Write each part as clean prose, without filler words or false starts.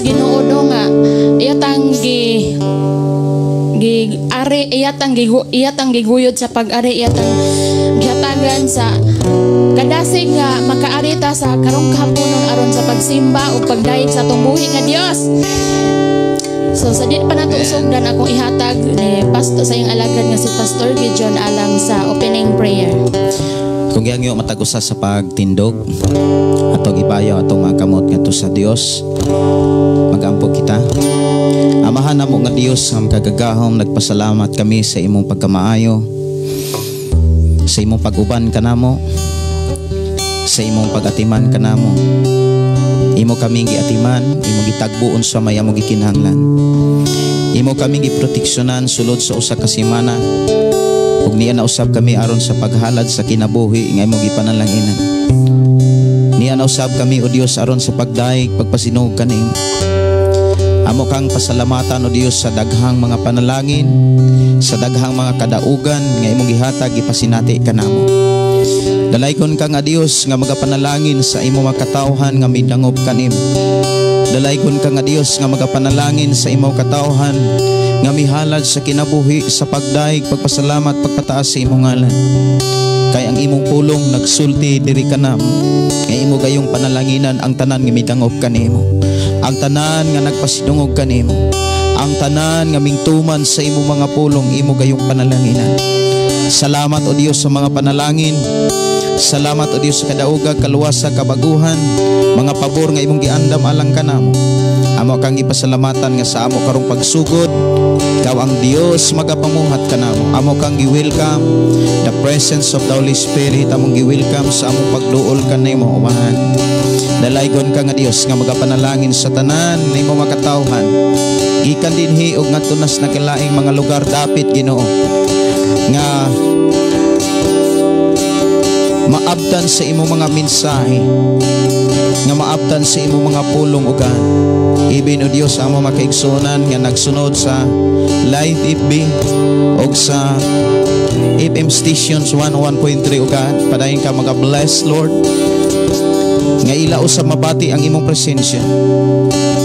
Ginoo do nga iyatang gi gi ari iyatang gigu, iyatang giguyod sa pag-ari, iyatang gihatagan sa kadasig nga makaari ta sa karong kahaponon aron sa pagsimba ug pagdayeg sa atong buhi nga Dios. So sa di pa nato sugdan, akong ihatag ni pastor sa iyang alagad nga si Pastor Gideon alang sa opening prayer. Kung gihangyo matag usa sa pagtindog, atong ibayaw atong mga kamot ngadto sa Dios. Magampo kita. Amahan namo nga Dios nga makagagahom, nagpasalamat kami sa imong pagkamaayo, sa imong pag-uban kanamo, sa imong pag-atiman kanamo. Imo kaming giatiman, imong gitagbo unsa may among gikinahanglan. Imo kaming giproteksyonan sulod sa usa ka semana. Ug niya nausab kami aron sa paghalad sa kinabuhi nga imong gipanalanginan. Niya nausab kami, o Dios, aron sa pagdayeg, pagpasinog kanimo. Amo kang pasalamatan, o Dios, sa daghang mga panalangin, sa daghang mga kadaugan nga imong gihatag, ipasinati kanamo. Dalaygon ka nga Dios nga magapanalangin sa imong mga katawhan nga midangop kanimo. Dalaygon ka nga Dios nga magapanalangin sa imong katawhan nga mihalad sa kinabuhi sa pagdayeg, pagpasalamat, pagpataas sa imong ngalan. Kay ang imong pulong nagsulti diri kanamo nga imo gayong panalanginan ang tanan nga midangop kanimo, ang tanan nga nagpasidungog kanimo, ang tanan nga mingtuman sa imong mga pulong, imo gayong panalanginan. Salamat, o Dios, sa mga panalangin. Salamat, o Dios, sa kadaugag, kaluwasa, kabaguhan, mga pabor nga imong giandam alang kanamo. Amo kang ipasalamatan nga sa amo karong pagsugod, ikaw ang Dios magapamuhat kanamo. Amo kang gi-welcome the presence of the Holy Spirit, among gi-welcome sa among pagduol kanimo, Amahan. Dalaygon ka nga Dios nga magapanalangin sa tanan nimo makatawhan gikan dinhi ug ngadto nas nakalaing mga lugar dapit, Ginoo, nga maabtan sa imong mga mensahe, nga maabtan sa imong mga pulong ugan. Ibin, o Dios, amo makaigsuonan nga nagsunod sa live FB og sa FM stations 101.3 ugan, padayon ka mga bless, Lord, nga ila usab mabati ang imong presensya,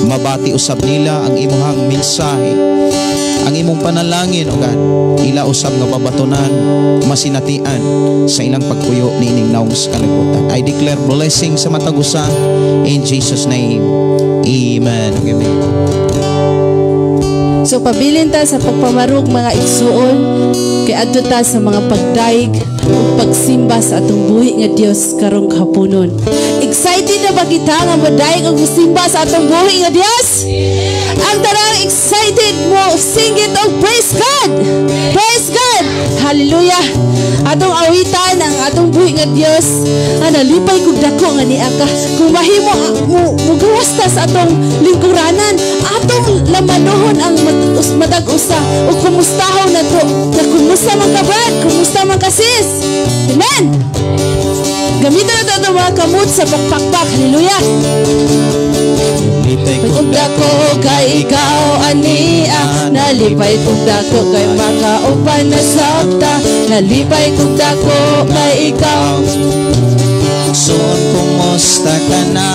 mabati usab nila ang imong mensahe, ang imong panalangin ugan, ila usab nga mabatonan, masinatian sa ilang pagpuyo niining naong sa kalibutan. I declare blessing sa matag usa in Jesus' name. Amen. Amen. So pabilin ta sa pagpamarog, mga igsuon, kay adto ta sa mga pagdayeg ug pagsimba sa atong buhi nga Dios karong kahaponon. Excited na ba kita nga modayeg ug mosimba sa atong buhi nga Dios? Ang tanang excited mo, sing it og praise God. Praise God. Hallelujah. Atong awitan ang atong buhi nga Dios. Nga nalipay kog dako nga niya ka. Kung mahimo mo mugawas ta sa atong lingkuranan, atong lamanuhon ang matag usa o kumustahon na to. Na kumusta man ka, brad? Kumusta man ka, sis? Amen. Gamiton na to itong mga kamot sa pagpakpak. Hallelujah. Lipay Kung dako kay ikaw ania, nalipay kog dako kay makaupan na sabta, nalipay kog dako kay ikaw. Soon kumusta ka na?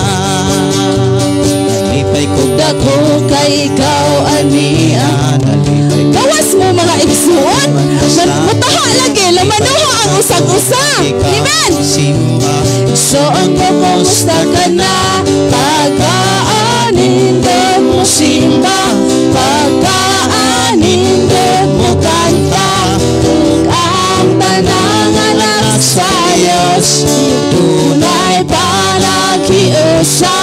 Nalipay kog dako kay ikaw ania. Nalipay kog Gawas mo, mga igsuon. Mutaha lagi, lamanuha ang usag-usa. Amen. Simba. Soon ko kumusta ka na? Pagkaanindot mo simba, pagkaanindot mo kanta, ug ang tanang anak sa Diyos dunay panaghiusa,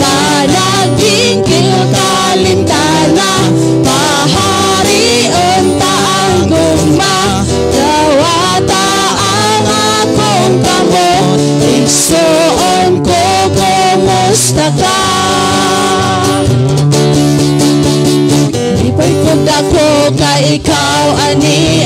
panagbingkil kalintana, paharion ta ang gugma, dawata ang akong kamot, igsuon ko kumusta ka. Lipay kog dako kay ikaw ani.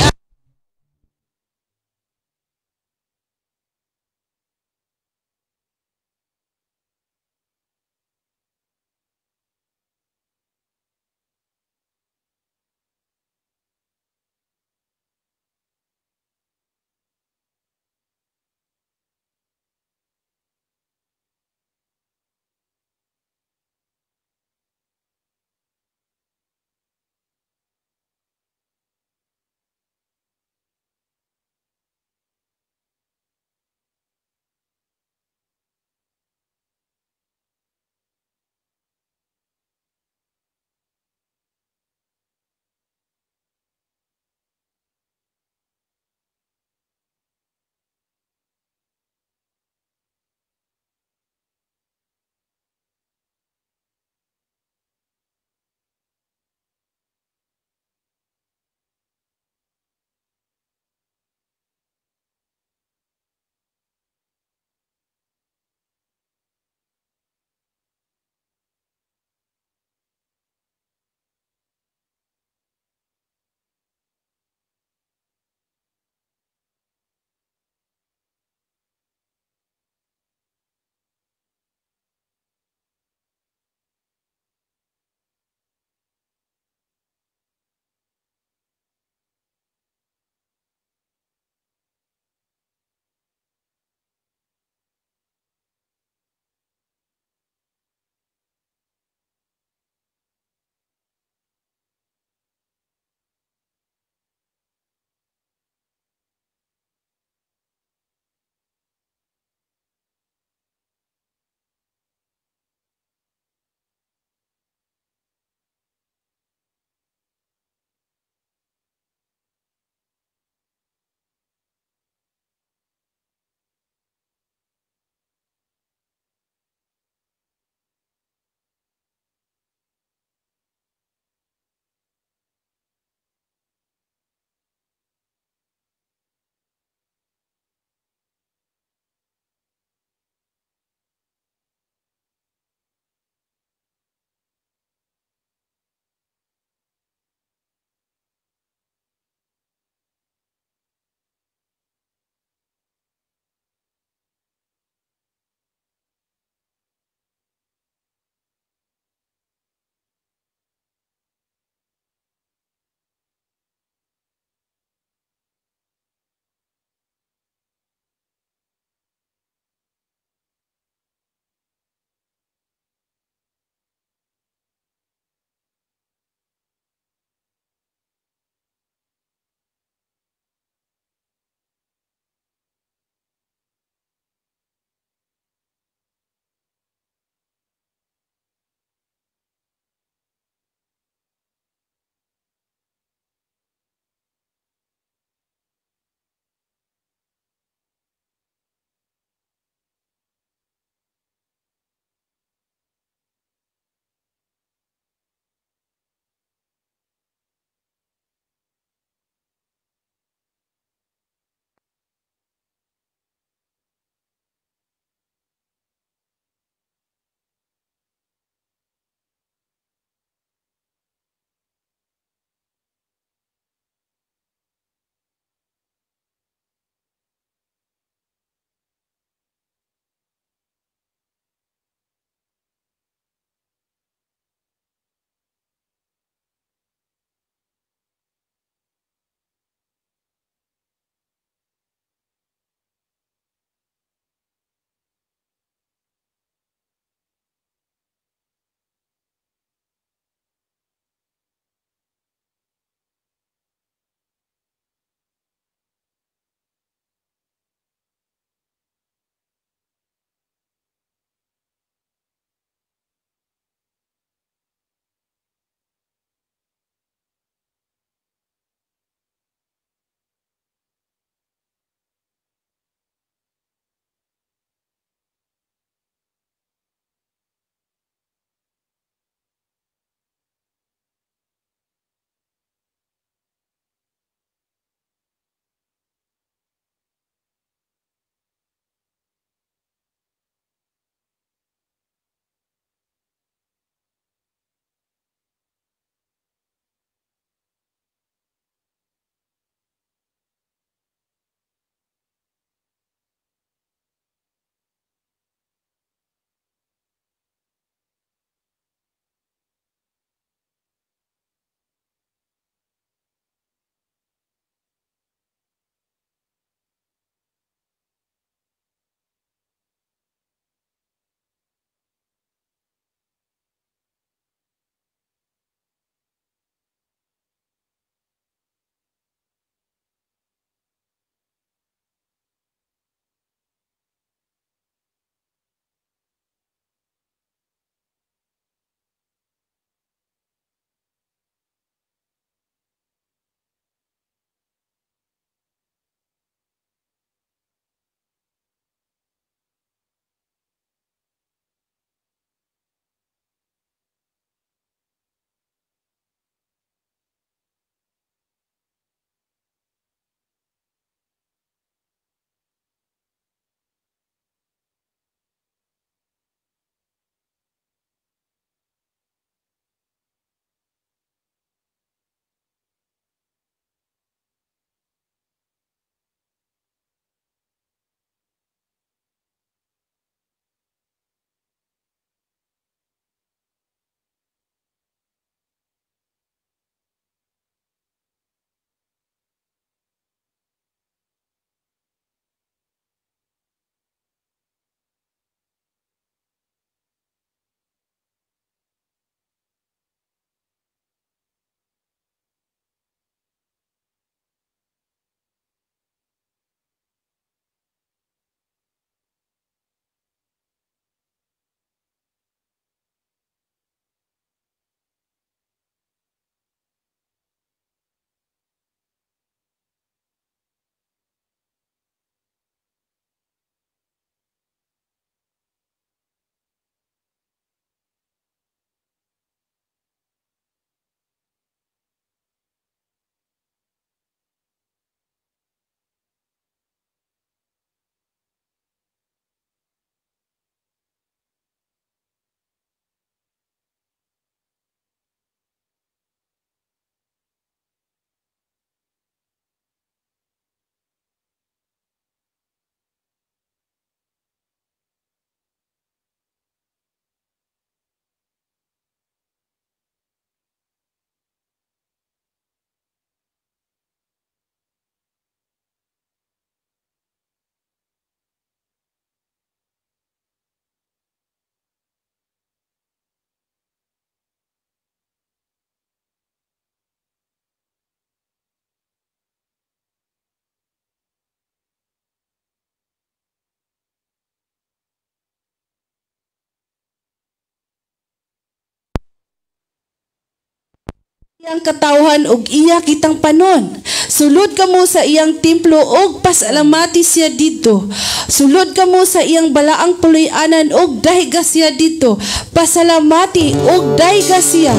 Iyang katawhan og iya kitang panon. Sulod kamo sa iyang templo og pasalamati siya didto. Sulod kamo sa iyang balaang puloy-anan og dahiga siya didto. Pasalamati og dahiga siya.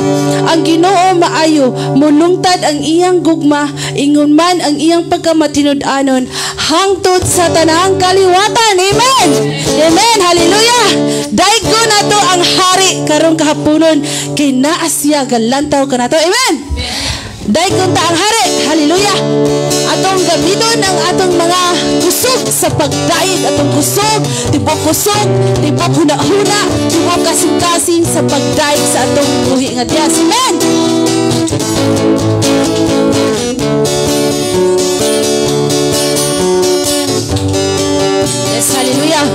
Ang Ginoo maayo, mulungtad ang iyang gugma, ingon man ang iyang pagkamatinud-anon hangtod sa tanang kaliwatan. Amen. Amen. Hallelujah. Daygon nato ang hari karong kahaponon kay naa siya galantaw kanato. Amen. Daygon ta ang hari. Hallelujah. Atong gamiton ang atong mga kusog sa pagdayeg, atong kusog, tibok kusog, tibok huna-huna, tibok kasing-kasing sa pagdayeg sa atong buhi nga Dios. Amen. Yes, hallelujah.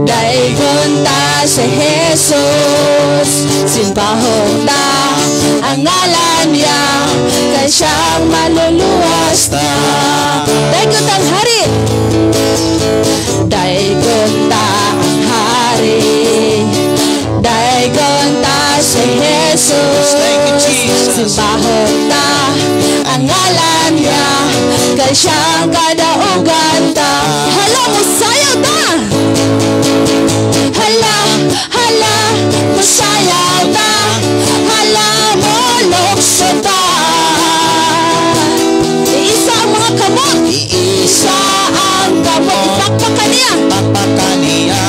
Daygon ta si Jesus, simbahon ta ang ngalan niya, kay siyang maluluwas ta. Daygon ta ang hari. Daygon ta ang hari. Daygon ta si Jesus. Thank you, Jesus. Simbahon ta ang ngalan niya, kay siyang kadaugan ta. Hala, musayaw ta! Hala, hala, musayaw ta! Hala, mulukso ta! Iisa ang mga kamot! Iisa ang kamot! Ipakpak ka niya! Pakpakan niya.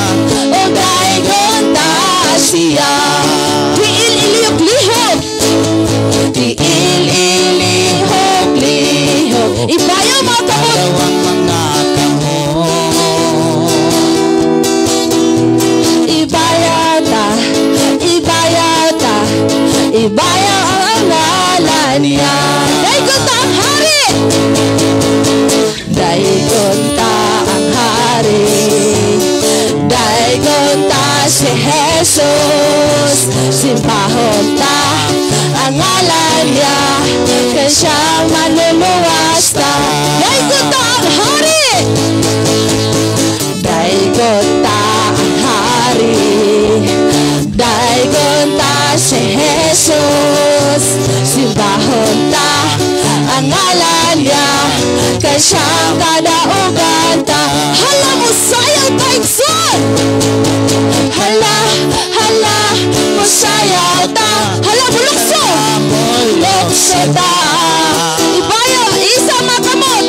O daygon ta siya. Tiil ilihok lihok. Tiil ilihok lihok. Ibayaw mga kamot. Ibayaw ang mga kamot. Ibayaw ta, ibayaw ta, ibayaw ang ngalan niya. Daygon ta ang hari. Daygon ta ang hari. Daygon ta si Jesus. Simbahon ta ang ngalan niya, kay siyang manluluwas ta. Daygon ta ang hari. Daygon ta ang hari. Daygon ta si Jesus. Simbahon ta ang ngalan niya, kay siyang kadaugan ta. Hala, musayaw ta, igsoon! Hala, hala, musayaw ta. Hala, mulukso! Mulukso ta. Ibayo, isa mga kamot.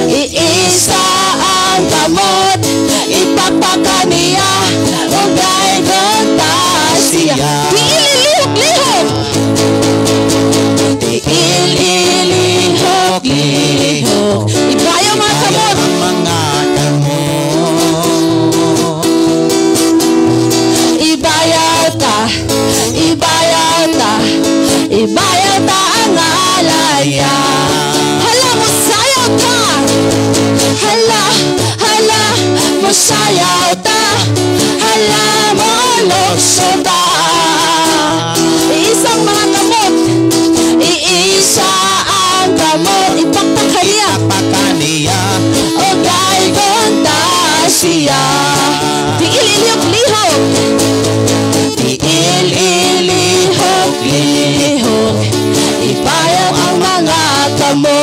Iisa ang kamot. Ipakpaka niya. O daygon ta siya. Tiil ilihok lihok. Tiil ilihok lihok. Ibayo mga kamot. Ang mga kamot. Ibayaw ta, ibayaw ta, ibayaw ta ang ngalan niya. Hala, musayaw ta. Hala, hala, musayaw ta. Hala, mulukso ta. Iisang mga kamot, iisa ang kamot. Ipakpak ka niya. Ipakpakan niya. O daygon ta siya. Tiil ilihok lihok. Tiil ilihok lihok. Ipayaw ang mga kamot.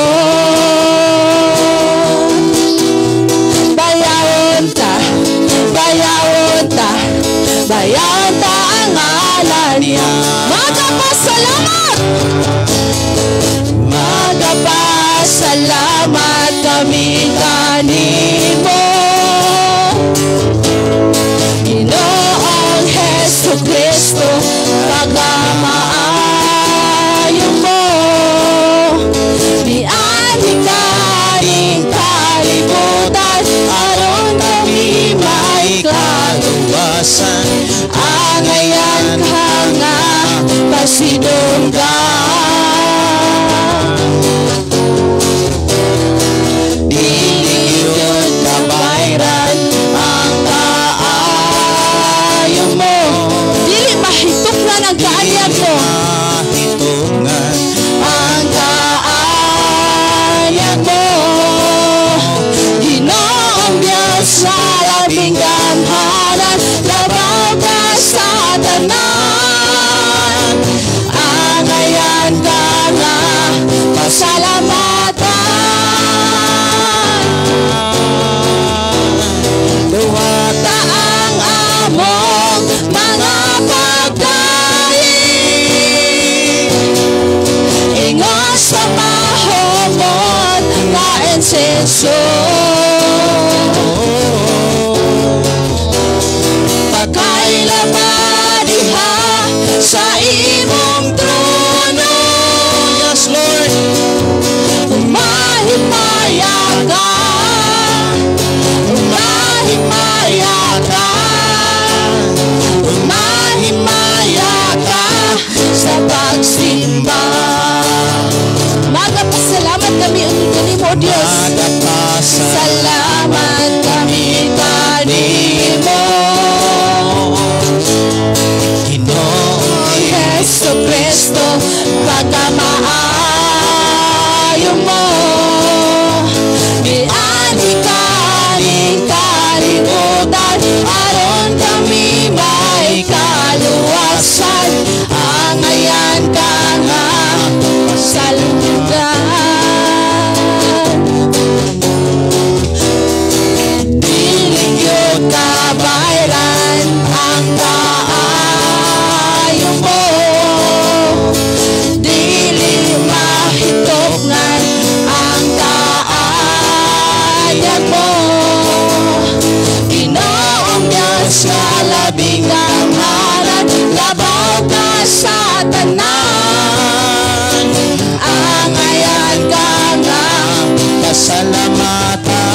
Bayawon ta, bayawon ta, bayawon ta ang ngalan niya. Magpasalamat! Magpasalamat kami kanimo, Ginoong Hesu Kristo, pagkamaayo mo. Nianhi kaning kalibutan, aron kami may Kaluwasan. Angayan ka nga pasidunggan. Dili gyud kabayran ang kaayo mo. Dili mahituknan ang kaanyag mo. Mahitungan ang kaanyag mo. Diyos nga labing gamhanan, labaw ka sa tanan. Angayan ka nga pasalamatan. Duwata ang among mga pagdaig, ingos sa mahumot nga insenso. Pakailaba diha sa imong trono. Yes, Lord. Mahimaya ka, mahimaya ka, mahimaya ka sa pagsimba. Magapasalamat kami kanimo, Diyos. Salamat kami kanimo, Ginoong Jesu Kristo, pagkamaayo mo. Gianhi ka ning kalibutan, aron kami may kaluwasan. Angayan ka nga pasaludan. Dili gyud kabayran ang kaayo mo, dili mahitungnan ang kaayag mo. Ginoong Diyos nga labing gamhanan, labaw ka sa tanan. Angayan ka nga pasalamatan.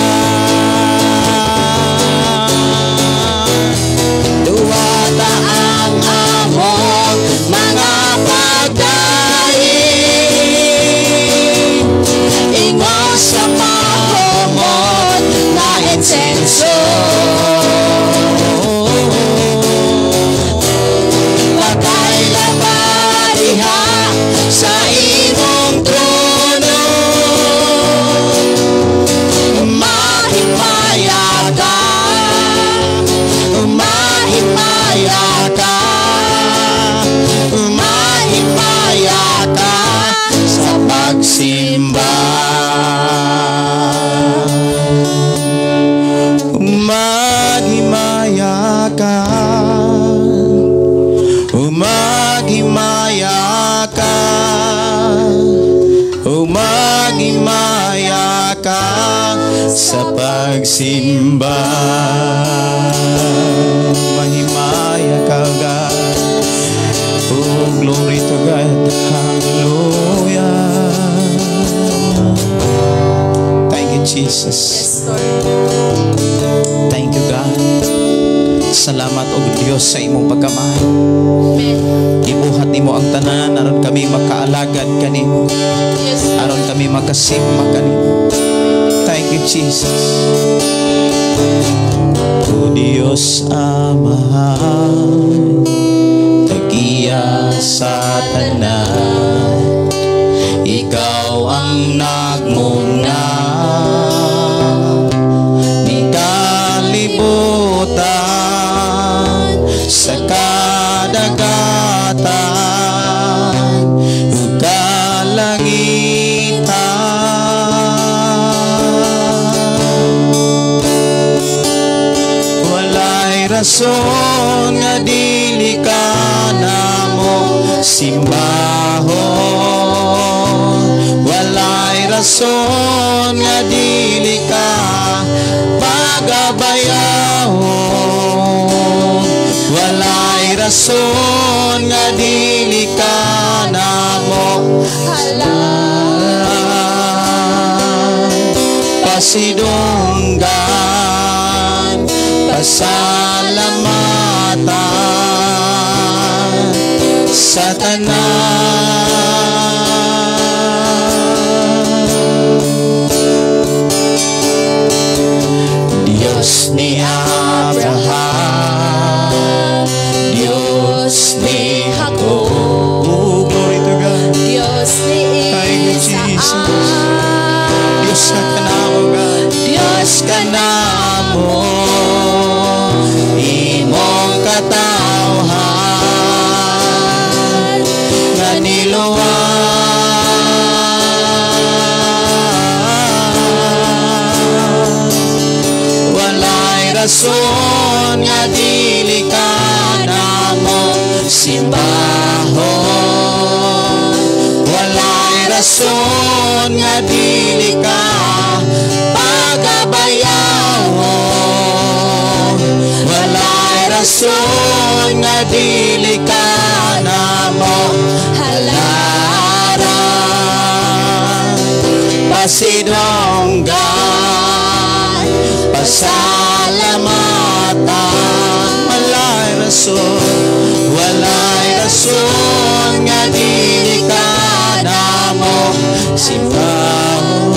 Duwata ang among mga pagdaig, ingos sa mahumot na insenso. Pakailaba diha sa imong trono. Mahimaya ka, mahimaya ka, mahimaya ka sa pagsimba. Maghimaya ka, maghimaya ka, maghimaya ka sa pagsimba. Mahimaya ka, God. Oh, glory to God. Hallelujah. Thank you, Jesus. Yes, Lord. Thank you, God. Salamat, O Diyos, sa imong pagkamahal. Amen. Ibuhat nimo ang tanan aron kami makaalagad kanimo. Yes, Lord. Aron kami makasimba kanimo. Thank you, Jesus. O Diyos Amahan, tagiya sa tanan, ikaw ang nagmugna ni kalibutan sa kadagatan ug kalangitan. Walay rason nga dili ka namo simbahon, walay rason nga dili ka pagabayahon, walay rason nga dili ka namo pasidunggan, pasalamatan sa tanan. Diyos ni Abraham, Diyos ni Jacob, Oh, glory to God. Diyos ni Thank you, Isaac, Jesus. Diyos ka kanamo, God. Diyos Ka namo. Namo imong katawhan nga niluwas. Walay rason nga dili ka namo simbahon. Walay rason nga dili ka pagabayawon. Walay rason nga dili ka namo halaran, pasidunggan, pasalamatan. Walay rason, walay rason nga dili ka namo simbahon.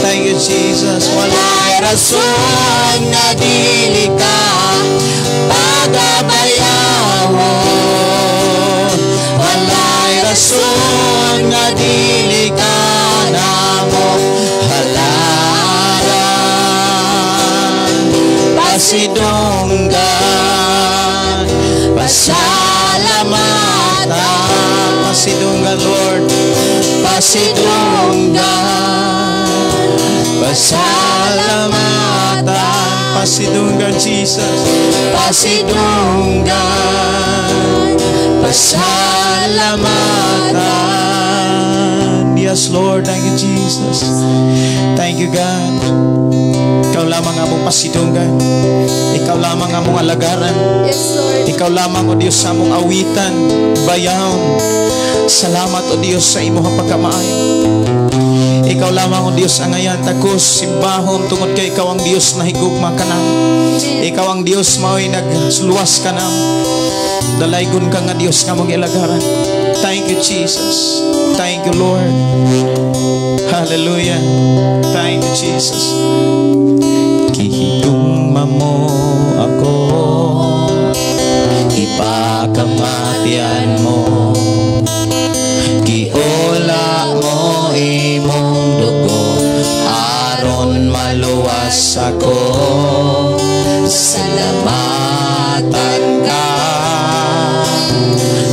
Thank you, Jesus. Walay rason nga dili ka pagabayawon. Walay rason nga dili ka namo halaran, pasidunggan, pasalamatan. Pasidunggan, Lord, pasidunggan, pasalamatan. Pasidunggan, Jesus, pasidunggan, pasalamatan. Yes, Lord. Thank you, Jesus. Thank you, God. Ikaw lamang among pasidunggan. Ikaw lamang among alagaran. Yes, Lord. Ikaw lamang, O Diyos, sa among awitan, bayawon. Salamat, O Diyos, sa imong pagkamaayo. Ikaw lamang, O Diyos, ang angayan takos simbahon tungod kay ikaw ang Diyos na higugma kanamo. Ikaw ang Diyos mao'y nagluwas kanamo. Dalaygon ka nga Diyos nga among ilagaran. Thank you, Jesus. Thank you, Lord. Hallelujah. Thank you, Jesus. Gihigugma mo ako, Ipakamatyan mo, Giula mo imong dugo aron maluwas ako. Salamatan ka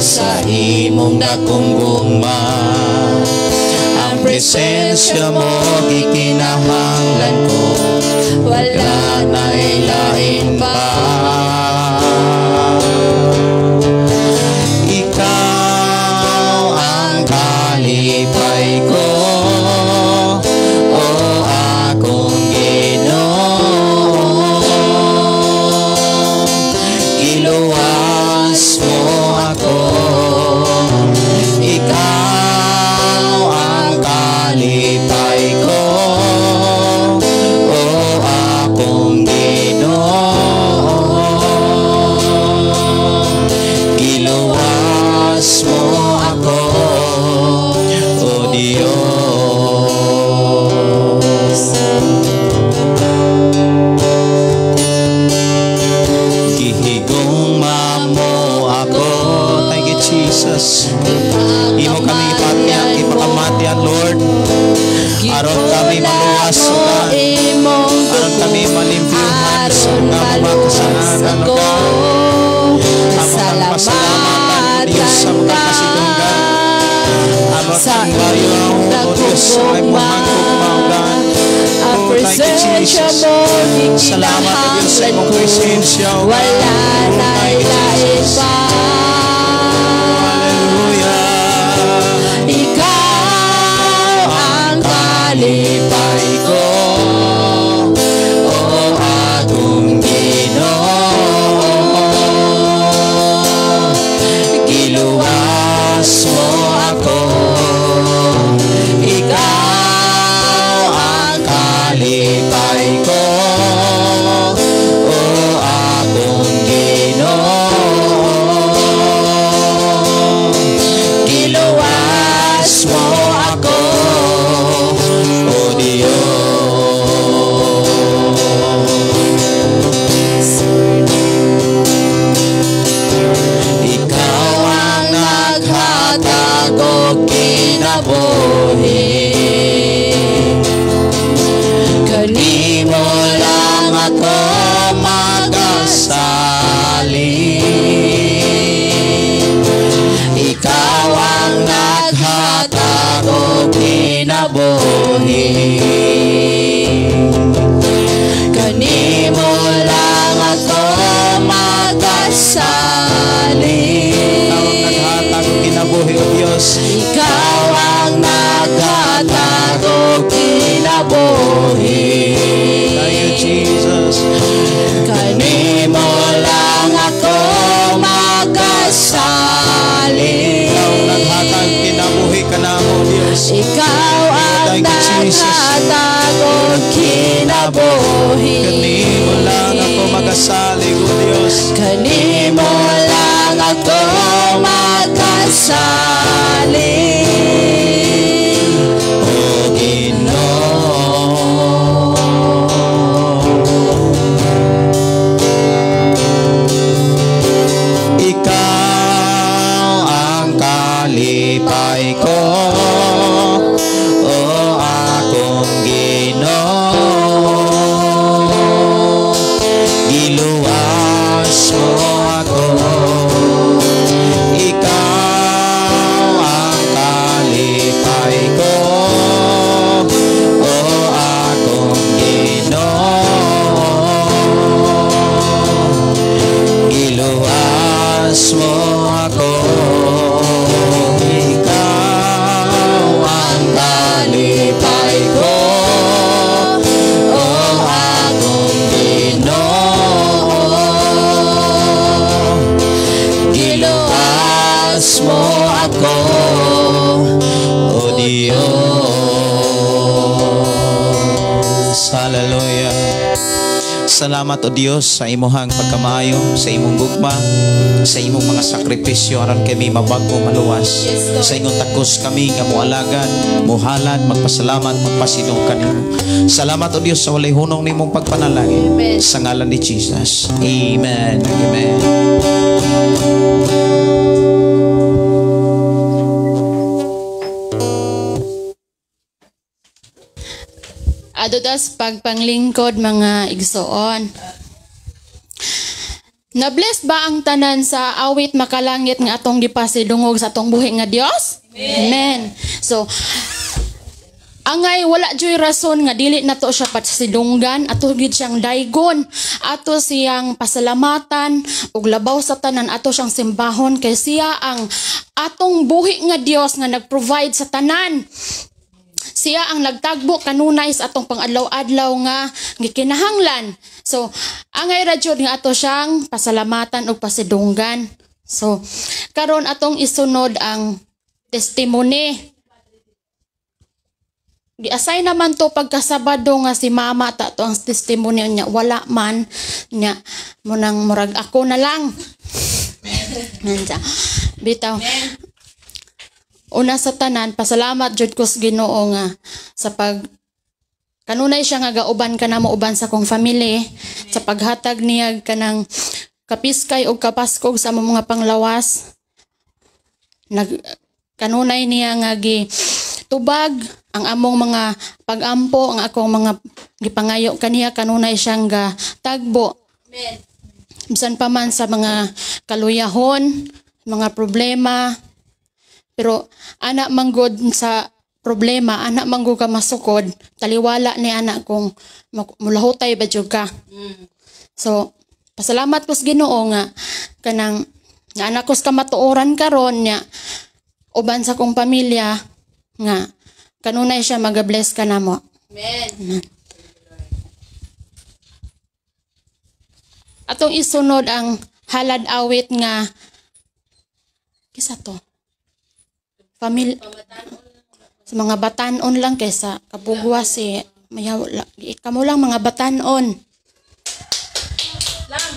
sa imong dakong gugma. Ang presensya mo gikinahanglan ko. Wala Wala na'y lain pa. Ikaw ang kalipay ko, O akong Ginoo. Giluwas mo ako. Ikaw ang kalipay ko, O akong Ginoo. Giluwas mo ako, O Diyos. Gihigugma mo ako. Thank you, Jesus. Imo kami ipatya, ipakamatian, Lord. Aron kami maluwas, O God. Aron kami malimpyuhan sa mga kasalanan, O God. Amo kang pasalamatan, O Diyos, sa mga kasidunggan. Amo Sa kang bayaw, O Diyos, sa imong gugma, O God. Ang Oh, thank you, presensya Jesus. mo Salamat, O Diyos, sa imong gikinahanglan ko. Presensya, O God. Wala Oh, na'y thank you, lain Jesus. pa. Hallelujah. Ikaw ang kalipay ko, O akong Ginoo. Giluwas mo ako. Ikaw ang kalipay ko, O akong Ginoo. Giluwas mo ako, O Kanimo lang ako magasalig, O Dios. Kanimo lang ako magasalig, O Ginoo. Ikaw ang kalipay ko, o akong Ginoo. Giluwas mo ako. Ikaw ang kalipay ko, o akong Ginoo. Giluwas mo ako. Ikaw ang kalipay ko, o akong Ginoo. Giluwas mo ako, O Diyos. Hallelujah. Salamat, O Dios, sa imuhang pagkamaayo, sa imong gugma, sa imong mga sakripisyo aron kami mabago, maluwas. Sa imong takos kami nga moalagad, mohalad, magpasalamat, magpasinong kanimo. Salamat, O Dios, sa walay hunong nimong pagpanalangin. Amen. Sa ngalan ni Jesus. Amen. Amen. Adudas pagpanglingkod mga igsoon. Na-bless ba ang tanan sa awit makalangit nga atong gipasidungog sa atong buhi nga Dios? Amen. So, angay wala juy rason nga dili nato siya pasidunggan, ato gid siyang daygon, ato siyang pasalamatan ug labaw sa tanan ato siyang simbahon kay siya ang atong buhi nga Dios nga nag-provide sa tanan. Siya ang nagtagbo kanunay sa atong pangadlaw-adlaw nga gikinahanglan. So, angay ra jud nga ato siyang pasalamatan ug pasidunggan. So, karon atong isunod ang testimony. Giasay naman to pagkasabado nga si mama ta to ang testimony niya, wala man niya munang murag ako na lang. Nandiya. Bitaw. Una sa tanan, pasalamat jud ko sa Ginoo nga sa pag kanunay siya nga gauban ka na mo uban sa kong family, sa paghatag niya kanang kapiskay og kapaskog sa among mga panglawas. Nag kanunay niya nga gi tubag ang among mga pagampo, ang akong mga gipangayo kaniya, kanunay siyang ga tagbo. Amen. Bisan pa man sa mga kaluyahon, mga problema, pero anak manggod sa problema, anak manggod ka masukod, taliwala ni anak kung mulahutay ba jud ka. So, pasalamat ko sa Ginoo nga kanang nga anak ko sa kamatuoran karon nya uban sa kong pamilya nga kanunay siya maga-bless ka namo. Amen. Amen. Atong isunod ang halad awit nga kisa to. Sa mga batanon lang kaysa kapugwa si mayaw kamo lang mga batanon. Lang.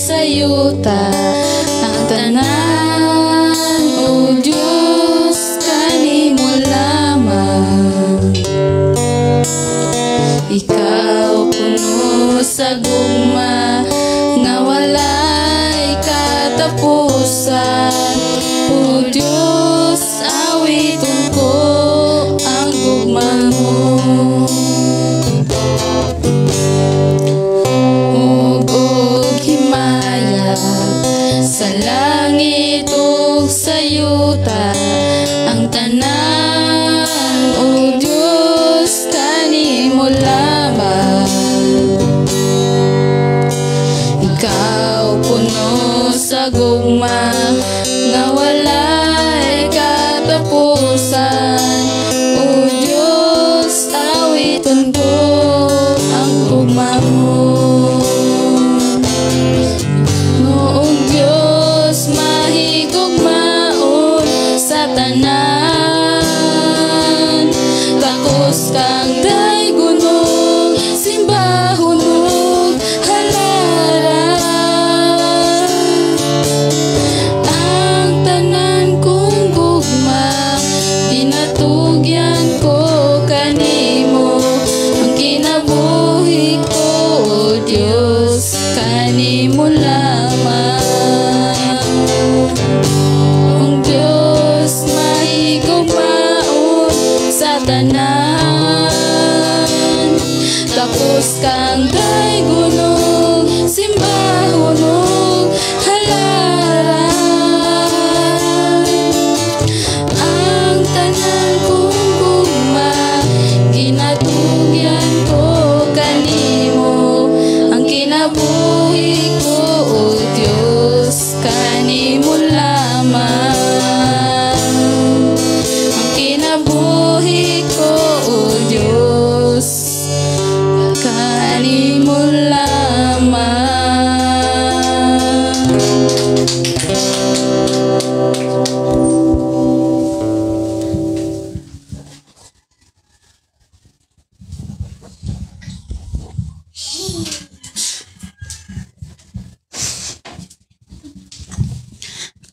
sa yuta, ang tanan, O Diyos, kanimo lamang. Ikaw puno sa gugma nga walay katapusan. O Diyos, awiton ko ang gugma mo. Ug himaya sa langit ug sa yuta, ang tanan, O Diyos, kanimo lamang. Ikaw puno sa gugma nga walay katapusan. O Diyos, awiton ko ang gugma mo. Noong Diyos, mahigugmaon sa tanan. Takos kang daygonon, simbahon ug halaran. Ang tanan kong gugma, ginatugyan ko kanimo. Ang kinabuhi ko, O Diyos, kanimo lamang. Ang Diyos, mahigugmaon sa tanan. Takos kang daygonon, simbahon ug halaran. Ang tanan kong gugma, ginatugyan ko kanimo. Ang kinabuhi ko, O Diyos, kanimo lamang. Ang kinabuhi ko, O Diyos, kanimo lamang.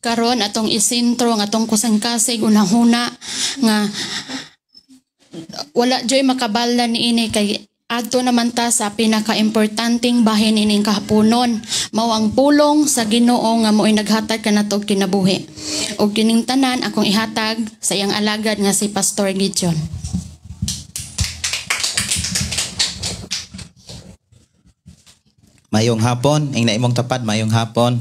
Karon atong isentro nga atong kusang-kasig unahuna nga wala joy makabala niini kay adto naman ta sa pinakaimportanteng bahin ining kahaponon, mao ang pulong sa Ginoo nga mo'y naghatag kanatog kinabuhi. Og kining tanan akong ihatag sa iyang alagad nga si Pastor Gideon. Mayong hapon, ing naimong tapad, mayong hapon.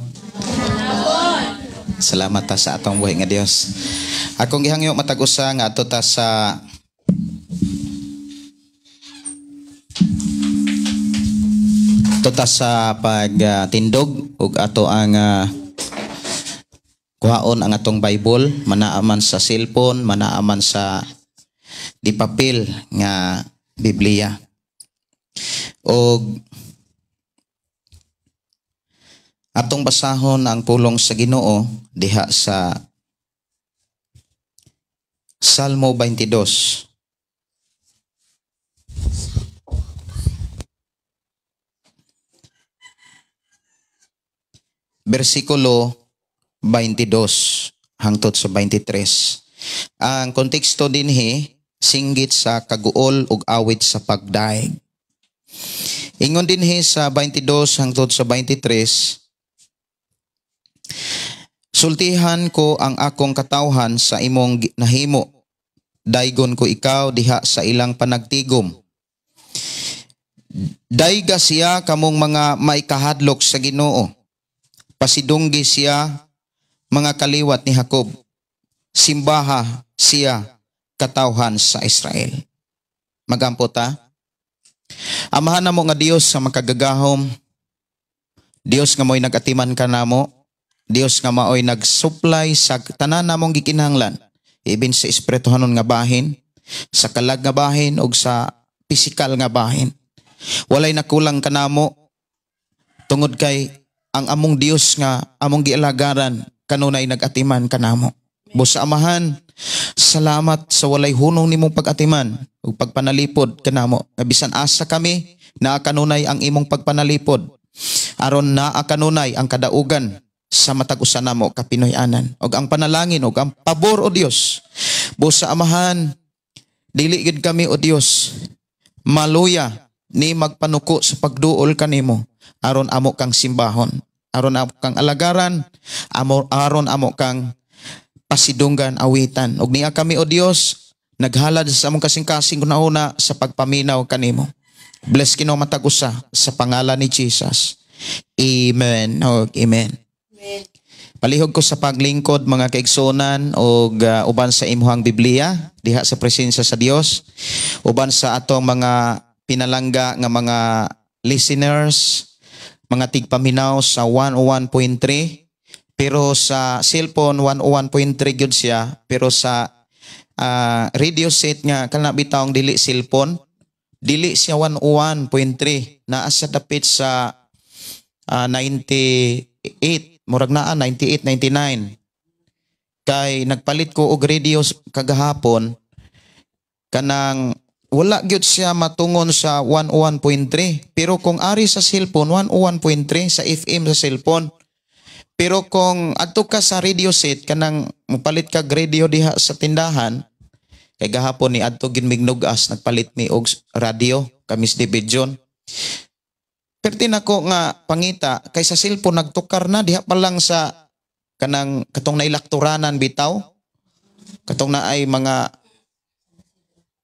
Salamat ta sa atong buhi nga Dios. Akong gihangyo matag usa nga adto ta sa pagtindog ug ato ang kuhaon ang atong Bible, manaaman sa cellphone, manaaman sa di papel nga Biblia. Og atong basahon ang pulong sa Ginoo diha sa Salmo 22. Bersikulo 22 hangtod sa 23. Ang konteksto dinhi singgit sa kaguol ug awit sa pagdaig. Ingon dinhi sa 22 hangtod sa 23, sultihan ko ang akong katawhan sa imong nahimo. Daygon ko ikaw diha sa ilang panagtigom. Dayga siya kamong mga maikahadlok sa Ginoo. Pasidunggi siya mga kaliwat ni Jacob. Simbaha siya katawhan sa Israel. Magampo ta. Amahan namo nga Dios sa makagagahom. Dios nga mo'y nagatiman kanamo. Dios nga maoy nagsupply sa tanan namong gikinahanglan, ibin sa espirituhanon nga bahin, sa kalag nga bahin ug sa pisikal nga bahin. Walay nakulang kanamo tungod kay ang among Dios nga among gialagaran kanunay nagatiman kanamo. Busa Amahan, salamat sa walay hunong nimong pag-atiman ug pagpanalipod kanamo. Bisan asa kami na kanunay ang imong pagpanalipod. Aron naa kanunay ang kadaugan sa matag usa namo ka Pinoy-anan. Og ang panalangin og ang pabor, o Dios, busa Amahan, dili gid kami, o Dios, maluya ni magpanuko sa pagduol kanimo aron amo kang simbahon, aron amo kang alagaran, aron amo kang pasidunggan, awitan. Og niya kami, o Dios, naghalad sa among kasing-kasing una sa pagpaminaw kanimo. Bless Ginoo matag usa sa pangalan ni Jesus. Amen. Og amen. Palihog ko sa paglingkod, mga kaigsunan, og uban sa imuhang Biblia diha sa presensya sa Dios, uban sa atong mga pinalangga nga mga listeners, mga tigpaminaw sa 101.3, pero sa cellphone 101.3 gyud siya, pero sa radio set nga kana bitawng dili cellphone, dili siya 101.3, naa siya dapit sa 98, murag naa 98, 99, kay nagpalit ko og radio kagahapon, kanang wala gyud siya matungon sa 101.3, pero kung ari sa cellphone, 101.3 sa FM sa cellphone. Pero kung adto ka sa radio set, kanang mopalit kag radio diha sa tindahan, kay gahapon ni adto gin mignugas, nagpalit mi og radio kami sa division. Perti nako nga pangita kay sa cellphone nagtukar na diha pa lang sa kanang katong nailakturanan bitaw, katong naay mga,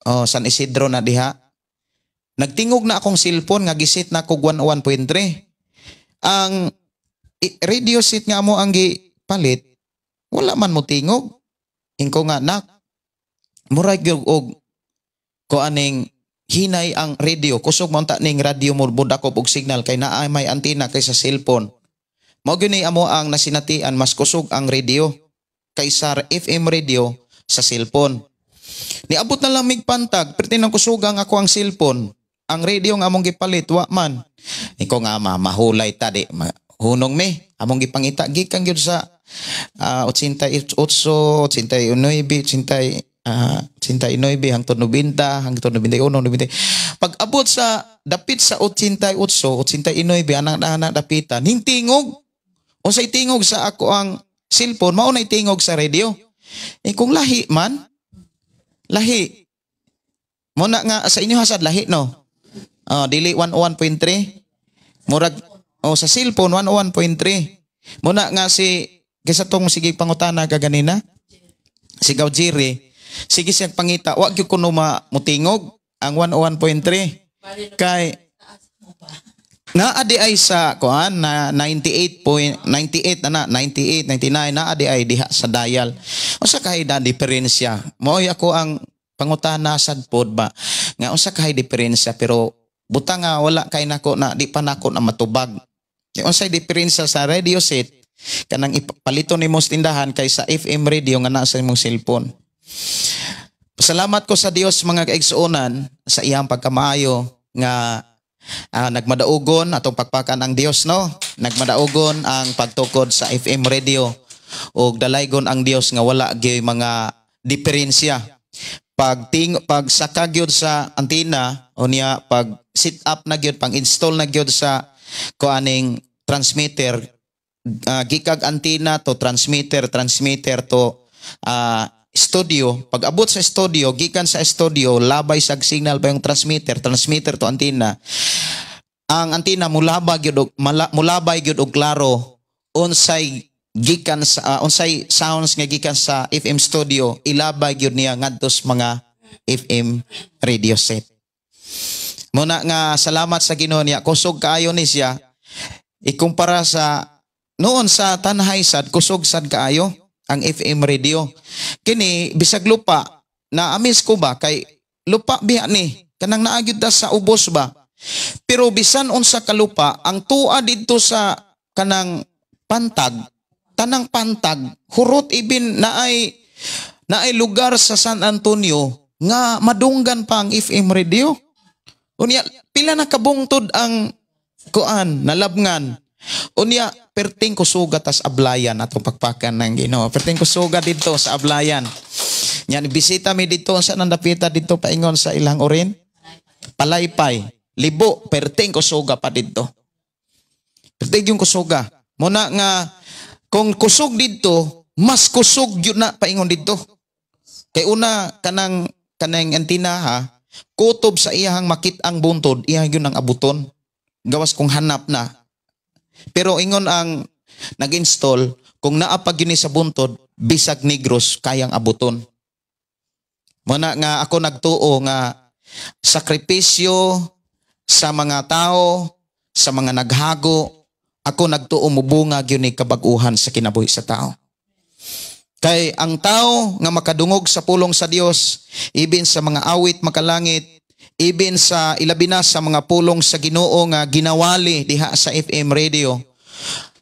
oh, San Isidro na diha, nagtingog na akong cellphone nga giset na kog 101.3. Ang radio set nga mo ang gipalit, wala man mo tingog. Ingko nga, "Nak, murag gyud og ko aning hinay ang radio, kusog man ta ning radio mo budakop og signal kay naa may antenna kay sa cellphone." Mao gyud ni amo ang nasinatian, mas kusog ang radio kaysa FM radio sa cellphone. Niabot na lang mig pantag, perti nang kusugang ako ang cellphone. Ang radio nga among gipalit, wa man. Iko nga ma, mahulay ta di. Hunong mi, among gipangita gikan gyud sa 88, 89, 80, 89 hangtod 90, hangtod 91, 90. Pag abot sa dapit sa 88, 89, anang anak dapitan, hintingog. Unsay tingog sa ako ang cellphone, mao nay tingog sa radio. Eh kung lahi man, lahi. Muna nga sa inyo hasad lahi, no. Oh, dili 101.3. Murag oh sa cellphone 101.3. Muna nga si kaysa tong sige pangutana ka ganina. Si Gaujiri, sige siyang pangita, wa gyud kuno mutingog ang 101.3. Kay naa di ay sa kuan na 98.98 na na 98, 99, naa di ay diha sa dial. Unsa kay da diferensya? Mo'y ako ang pangutana sad pod ba nga unsa kay diferensya, pero buta nga wala kay nako na di pa nako na matubag. Unsay diferensya sa radio set kanang ipalito nimo sa tindahan kaysa FM radio nga nasa imong cellphone? Pasalamat ko sa Dios, mga kaigsuonan, sa iyang pagkamaayo nga nagmadaugon atong pakpakan ang Dios, no. Nagmadaugon ang pagtukod sa FM radio ug dalaygon ang Dios nga wala gyud mga diferensya. Pag ting pag saka gyud sa antenna o niya pag sit up na gyud, pang install na gyud sa kuaning transmitter, gikag antenna to transmitter, transmitter to studio. Pag abot sa studio, gikan sa studio, labay sa signal pa yung transmitter, transmitter to antenna. Ang antenna mulabay gyud og klaro unsay gikan sa unsay sounds nga gikan sa FM studio, ilabay gyud niya ngadto sa mga FM radio set. Muna nga salamat sa Ginoo niya, kusog kaayo ni siya ikumpara sa noon sa Tanhay sad, kusog sad kaayo ang FM radio. Kini bisag lupa na amis ko ba kay lupa biya ni kanang naa gyud ta sa ubos ba. Pero bisan unsa ka lupa, ang tuwa didto sa kanang pantag, tanang pantag, hurot ibin naay lugar sa San Antonio nga madunggan pa ang FM radio. Unya pila na kabungtod ang kuan nalabngan. Unya perting kusuga tas Ablayan, atong pakpakan ng Ginoo. Perting kusuga didto sa Ablayan. Nya bisita mi didto sa nandapita didto paingon sa ilang orin. Palaypay, Libo, perting kusuga pa didto. Perting Pertig yung kusuga. Muna nga kung kusog didto, mas kusog yun na paingon didto. Kay una kanang kanang antina ha, kutob sa iyahang makit-ang buntod, iyang yun ang abuton. Gawas kung hanap na. Pero ingon ang nag-install, kung naa pa gyud ni sa buntod, bisag Negros kayang abuton. Muna nga ako nagtuo nga sakripisyo sa mga tao, sa mga naghago, ako nagtuo mubunga gyud ni kabag-uhan sa kinabuhi sa tao. Kay ang tao nga makadungog sa pulong sa Dios, ibin sa mga awit makalangit, ibin sa ilabi na sa mga pulong sa Ginoo nga ginawali diha sa FM radio.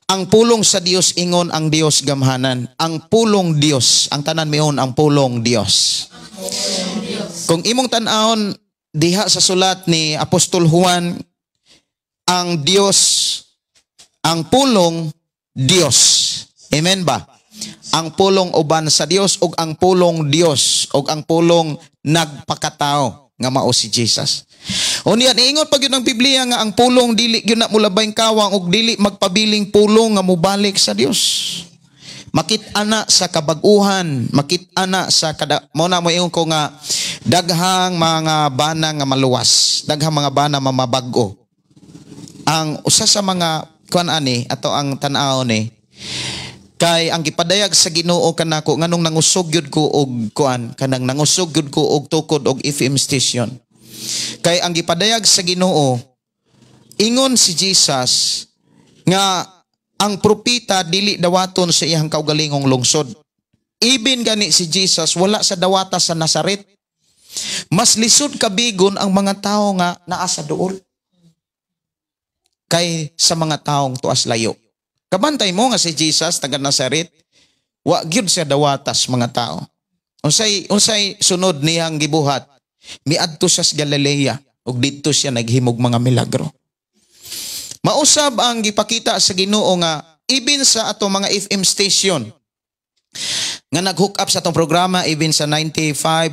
Ang pulong sa Dios, ingon ang Dios gamhanan. Ang pulong Dios, ang tanan miingon, "Ang pulong Dios." Kung imong tan-awon diha sa sulat ni Apostol Juan, ang Dios, ang pulong Dios. Amen ba? Ang pulong uban sa Dios ug ang pulong Dios ug ang pulong nagpakatao nga mao si Jesus. Unya niingon pa gyud ang Biblia nga ang pulong dili gyud na mulabayng kawang ug dili magpabiling pulong nga mobalik sa Dios. Makit-a na sa kabag-uhan, makit-a na sa kada mo na moingon ko nga daghang mga bana nga maluwas, daghang mga bana mamabag-o. Ang usa sa mga kuan ani ato ang tan-aw ni kay ang gipadayag sa Ginoo kanako nganong nangusog gyud ko og kuan, kanang nangusog gyud ko og tukod og FM station. Kay ang gipadayag sa Ginoo, ingon si Jesus nga ang propeta dili dawaton sa iyang kaugalingong lungsod. Ibin gani si Jesus wala sa dawata sa Nazaret. Mas lisod kabigon ang mga tao nga naa sa duol kay sa mga taong tuas layo. Kabantay mo nga si Jesus taga Nazaret, wa gyud siya dawatas mga tao. Unsay unsay sunod niyang gibuhat? Miadto siya sa Galilea ug didto siya naghimog mga milagro. Mausab ang gipakita sa Ginoo nga ibin sa ato mga FM station nga nag-hook up sa atong programa, even sa 95.3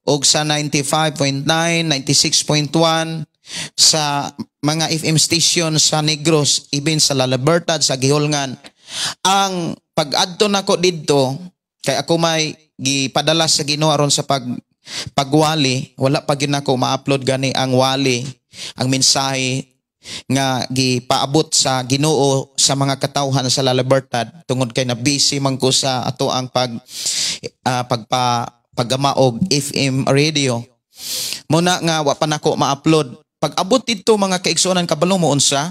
og sa 95.9, 96.1, sa mga FM station sa Negros, even sa La Libertad, sa Guihulngan. Ang pag-adto nako didto kay ako may gipadala sa Ginoo aron sa pagwali, wala pa gyud nako ma-upload gani ang wali, ang mensahe nga gipaabot sa Ginoo sa mga katawhan sa La Libertad, tungod kay na busy man ko sa ato ang pag pagpa paggamaog FM radio. Muna nga wa pa nako ma-upload. Pag abot didto, mga kaigsuonan, kabalo mo unsa?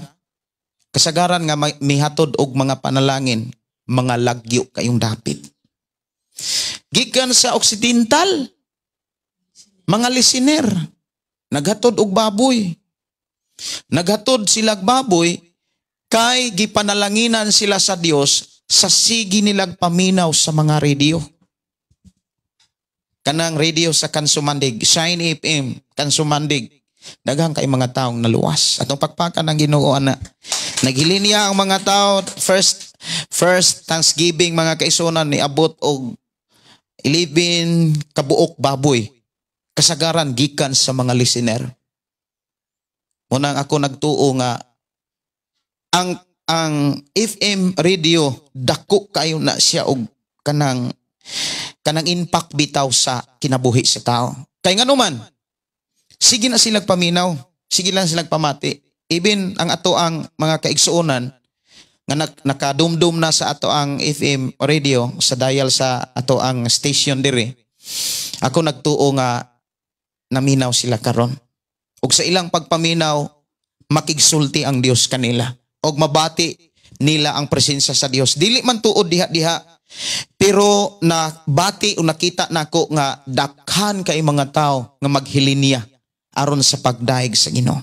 Kasagaran nga mihatod og mga panalangin, mga lagyo kayong dapit. Gikan sa Occidental, mga listener, naghatod og baboy. Naghatod sila og baboy kay gipanalanginan sila sa Dios sa sige nilag paminaw sa mga radio. Kanang radio sa Kansumandig, Shine FM, Kansumandig. Daghang kay mga taong naluwas. Atong pakpakan ng Ginoo ana. Naghilin niya ang mga tao first first Thanksgiving, mga kaigsuonan, niabot og 11 kabuok baboy. Kasagaran gikan sa mga listener. Munang ako nagtuo nga ang FM radio dako kayo na siya og kanang kanang impact bitaw sa kinabuhi sa tao. Kay ngano man, sige na sila paminaw, sige lang sila pamati. Even ang ato ang mga kaigsuonan nga nakadumdum na sa ato ang FM radio sa dial sa ato ang station diri. Ako nagtuo nga naminaw sila karon. Ug sa ilang pagpaminaw, makigsulti ang Dios kanila. Og mabati nila ang presensya sa Dios. Dili man tuod diha-diha, pero na bati o nakita nako nga dakhan kay mga tao nga maghilinya aron sa pagdayeg sa Ginoo.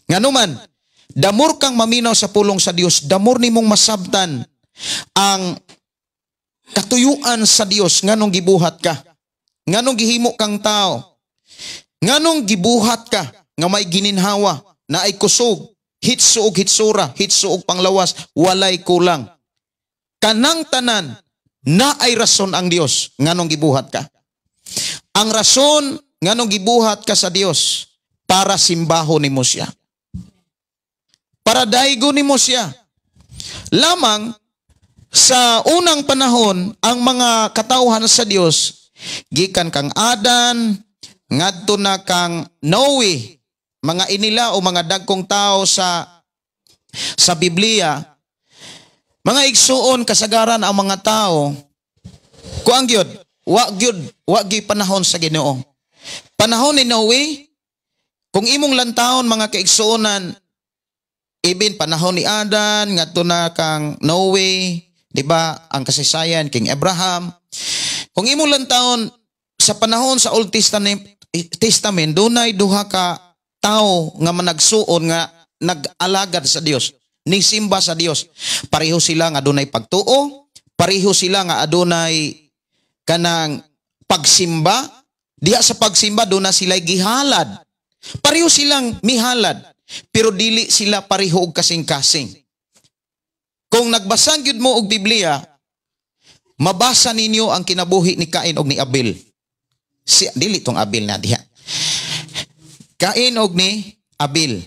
Ngano man, damor kang maminaw sa pulong sa Dios, damor nimong masabtan ang katuyuan sa Dios nganong gibuhat ka. Nganong gihimo kang tao. Nganong gibuhat ka nga may gininhawa, na ay kusog, hitso og hitsura, hitso og panglawas, walay kulang. Kanang tanan na ay rason ang Dios nganong gibuhat ka. Ang rason nganong gibuhat ka sa Dios, para simbaho nimo siya. Para daigo nimo siya. Lamang sa unang panahon, ang mga katawhan sa Dios gikan kang Adan ngadto na kang Noe, mga inila o mga dagkong tao sa Biblia, mga igsuon, kasagaran ang mga tao kuang gyud, wa gyud, wa gyud panahon sa Ginoo. Panahon ni Noe, kung imong lantawon, mga kaigsuonan, even panahon ni Adan ngadto na kang Noe, di ba, ang kasaysayan King Abraham. Kung imong lantawon sa panahon sa Old Testament, Testament dunay duha ka tao nga managsuon nga nag-alagad sa Dios, nisimba sa Dios. Pareho sila nga adunay pagtuo, pareho sila nga adunay kanang pagsimba. Diha sa pagsimba doon na sila gihalad. Pareho silang mihalad, pero dili sila pareho og kasing-kasing. Kung nagbasa gyud mo og Biblia, mabasa ninyo ang kinabuhi ni Cain og ni Abel. Si dili tong Abel na diha. Cain og ni Abel.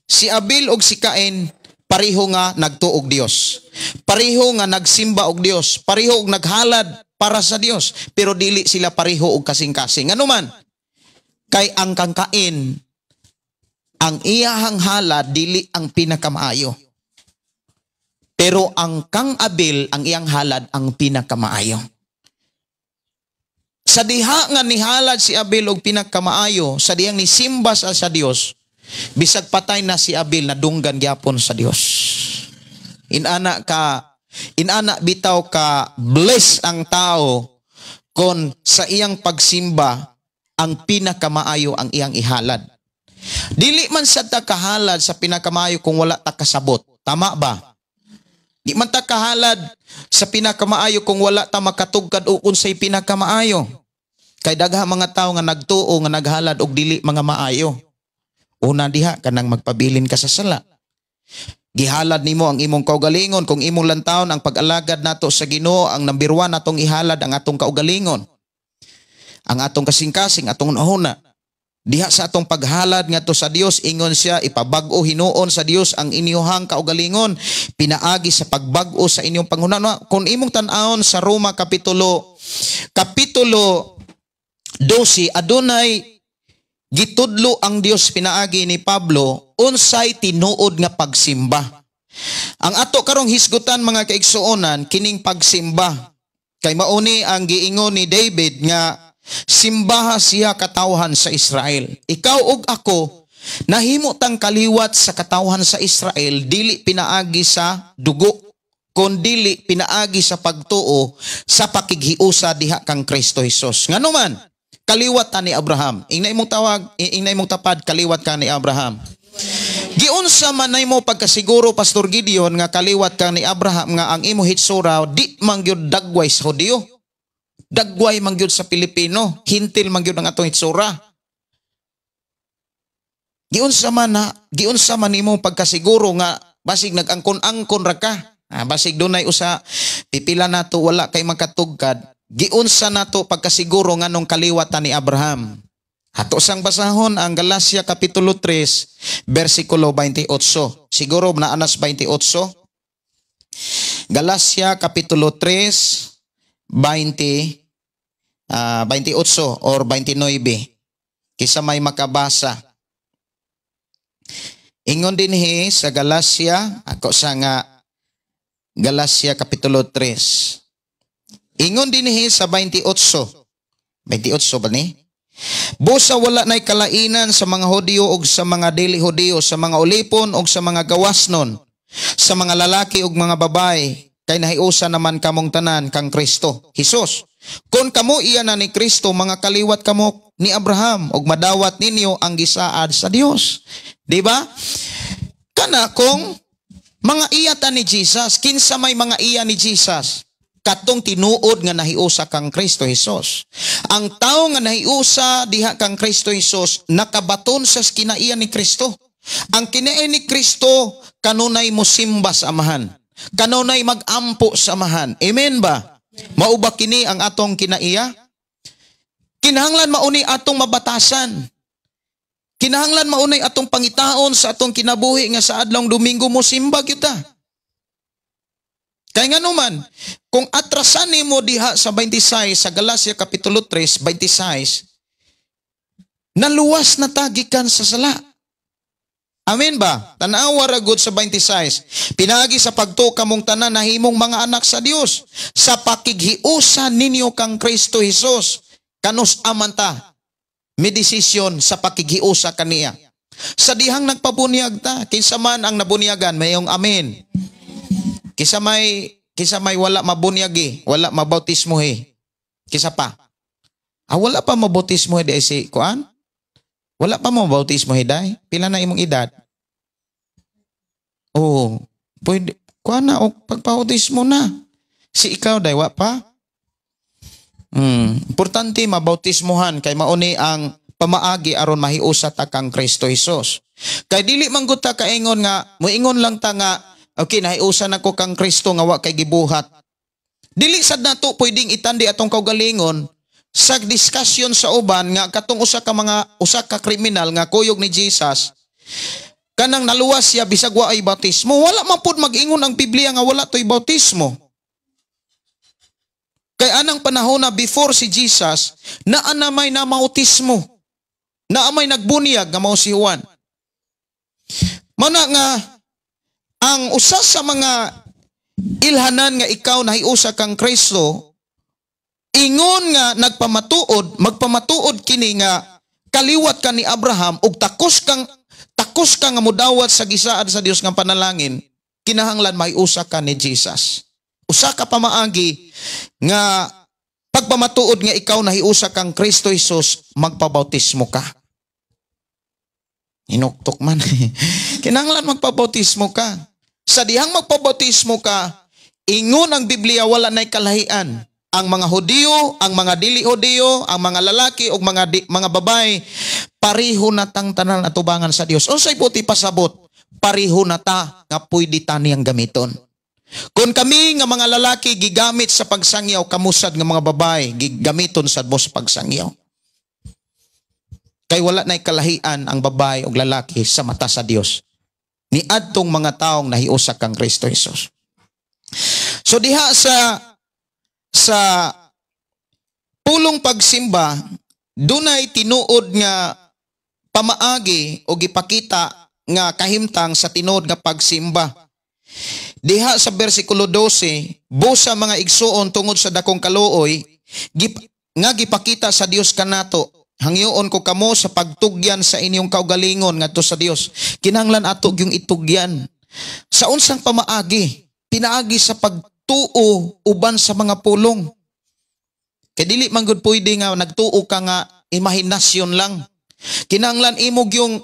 Si Abel og si Cain pareho nga nagtuo og Dios. Pareho nga nagsimba og Dios, pareho og naghalad para sa Dios, pero dili sila pareho og kasing-kasing. Ano man? Kay ang kang Cain, ang iyahang halad dili ang pinakamaayo. Pero ang kang Abel, ang iyang halad ang pinakamaayo. Sa diha nga nihalad si Abel og pinakamaayo, sa dihang nisimba sa Dios, bisag patay na si Abel, nadunggan gyapon sa Dios. Inana bitaw ka bless ang tao kon sa iyang pagsimba ang pinakamaayo ang iyang ihalad. Dili man sa ta kahalad sa pinakamaayo kung wala ta kasabot. Tama ba? Di man ta kahalad sa pinakamaayo kung wala ta makatugkad o unsay pinakamaayo. Kay dagha mga tao nga nagtuo nga naghalad og dili mga maayo. Una diha kanang magpabilin ka sa sala. Gihalad nimo ang imong kaugalingon. Kung imong lantawon ang pag-alagad nato sa Ginoo, ang number 1 natong ihalad ang atong kaugalingon. Ang atong kasing-kasing, atong nahuna. Diha sa atong paghalad ngadto sa Dios, ingon siya, ipabag-o hinuon sa Dios ang inyuhang kaugalingon, pinaagi sa pagbag-o sa inyong panghuna. Kung imong tan-awon sa Roma kapitulo 12, adunay gitudlo ang Dios pinaagi ni Pablo unsay tinuod nga pagsimba. Ang ato karong hisgutan, mga kaigsuonan, kining pagsimba. Kay mauni ang giingon ni David nga simbaha siya katawhan sa Israel. Ikaw ug ako nahimo tang kaliwat sa katawhan sa Israel dili pinaagi sa dugo, kun dili pinaagi sa pagtuo sa pakighiusa diha kang Kristo Hesus. Ngano man kaliwat ta ni Abraham. Ingna imong tawag, ingna imong tapad, kaliwat ka ni Abraham. Giunsa man mo pagkasiguro, Pastor Gideon, nga kaliwat ka ni Abraham nga ang imo hitsura di man gyud dagway sa Hudiyo? Dagway man gyud sa Pilipino, hintil man gyud ang atong hitsura. Giunsa man nimo pagkasiguro nga basig nag-angkon-angkon ra ka? Ah, basig dunay usa pipila nato wala kay makatugkad. Giunsa nato pagkasiguro nganong kaliwat ta ni Abraham? Ato sang basahon ang Galacia kapitulo 3 versikulo 28. Siguro naanas 28. Galacia kapitulo 3 20 28 or 29. Kisa may makabasa. Ingon dinhi sa Galacia, ako sa nga Galacia kapitulo 3. Ingon dinhi sa 28. 28 ba ni? Busa wala na'y kalainan sa mga Hudiyo ug sa mga dili Hudiyo, sa mga ulipon ug sa mga gawasnon, sa mga lalaki ug mga babae, kay nahiusa naman kamong tanan kang Kristo Hesus. Kung kamo iya na ni Kristo, mga kaliwat kamo ni Abraham ug madawat ninyo ang gisaad sa Dios. Di ba? Kana kung mga iya ta ni Jesus, kinsa may mga iya ni Jesus? Katong tinuod nga nahiusa kang Kristo Hesus. Ang tao nga nahiusa diha kang Kristo Hesus, nakabaton sa kinaiya ni Kristo. Ang kinaiya ni Kristo kanunay mosimba sa Amahan. Kanunay magampo sa Amahan. Amen ba? Mao ba kini ang atong kinaiya? Kinahanglan mauni atong mabatasan. Kinahanglan maunay atong pangitaon sa atong kinabuhi nga sa adlawng Domingo mo simba kita. Kay nga naman, kung atrasan nimo diha sa 26 sa Galacia kapitulo 3, 26, naluwas na ta gikan sa sala. Amen ba? Tanawa ra gud sa 26. Pinagi sa pagtuo kamong tanan nahimong mga anak sa Dios sa pakighiusa ninyo kang Kristo Hesus. Kanus aman ta may desisyon sa pakighiusa kaniya. Sa dihang nagpabunyag ta, kinsa man ang nabunyagan, mayong amen. Kinsa may wala mabunyag, wala mabautismo eh. Kinsa pa? Ah, wala pa mabautismo di si kuan? Wala pa mo bautismo hiday? Pila na imong edad? Oh, pwede kuan na og pagpabautismo na. Si ikaw day wa pa? Importante mabautismohan kay mauni ang pamaagi aron mahiusa ta kang Kristo Hesus. Kay dili man gud ta kaingon nga moingon lang ta nga okay, nahiusa na ko kang Kristo nga wa kay gibuhat. Dili sad nato pwedeng itandi atong kaugalingon sa discussion sa uban nga katong usa ka kriminal nga kuyog ni Jesus, kanang naluwas siya bisag wa ay bautismo. Wala man pud mag-ingon ang Biblia nga wala toy bautismo. Kay anang panahon na before si Jesus, naa na may namautismo, naa may nagbunyag nga mao si Juan. Mana nga ang usa sa mga ilhanan nga ikaw nahiusa kang Kristo, ingon nga nagpamatuod, magpamatuod kini nga kaliwat ka ni Abraham ug takos ka nga mudawat sa gisaad sa Dios nga panalangin, kinahanglan mahiusa ka ni Jesus. Usa ka pamaagi nga pagpamatuod nga ikaw nahiusa kang Kristo Jesus, magpabautismo ka. Inuktok man. Kinahanglan magpabautismo ka. Sa dihang magpabautismo ka, ingon ang Biblia, wala na'y kalahian. Ang mga Hudiyo, ang mga dili Hudiyo, ang mga lalaki o mga babae, pareho na tang tanan atubangan sa Dios. Unsay buot pasabot? Pareho na ta nga pwede ta niyang gamiton. Kung kami nga mga lalaki gigamit sa pagsangyaw, kamusad nga mga babae gigamiton sad mo sa pagsangyaw. Kay wala na'y kalahian ang babae o lalaki sa mata sa Dios ni adtong mga taong nahiusa kang Kristo Jesus. So diha sa pulong pagsimba, dunay tinuod nga pamaagi o gipakita nga kahimtang sa tinuod nga pagsimba. Diha sa bersikulo 12, busa mga igsuon, tungod sa dakong kaluoy nga gipakita sa Dios kanato, hangyoon ko kamo sa pagtugyan sa inyong kaugalingon ngadto sa Dios. Kinahanglan ato yung itugyan. Sa unsang pamaagi? Pinaagi sa pagtuo uban sa mga pulong. Kay dili man gud pwede nga nagtuo ka nga imahinasyon lang. Kinahanglan imo yung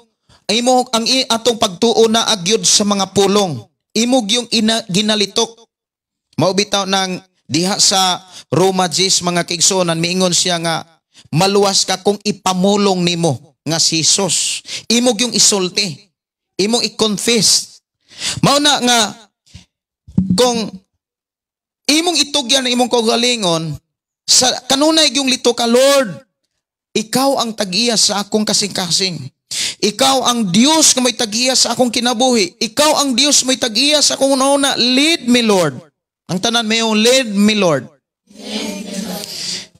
imo ang atong pagtuo na agyod sa mga pulong. Imo yung ginalitok. Mao bitaw nang diha sa Roma 10, mga kaigsuonan, miingon siya nga maluwas ka kung ipamulong nimo nga si Jesus. Imo yung isulti. Imong i-confess. Mao na nga kung imong itugyan ang imong kaugalingon sa kanunay yung lito ka, "Lord, ikaw ang tag-iya sa akong kasing-kasing. Ikaw ang Dios nga may tag-iya sa akong kinabuhi. Ikaw ang Dios may tag-iya sa akong una. Lead me, Lord." Ang tanan mayo, "Lead me, Lord."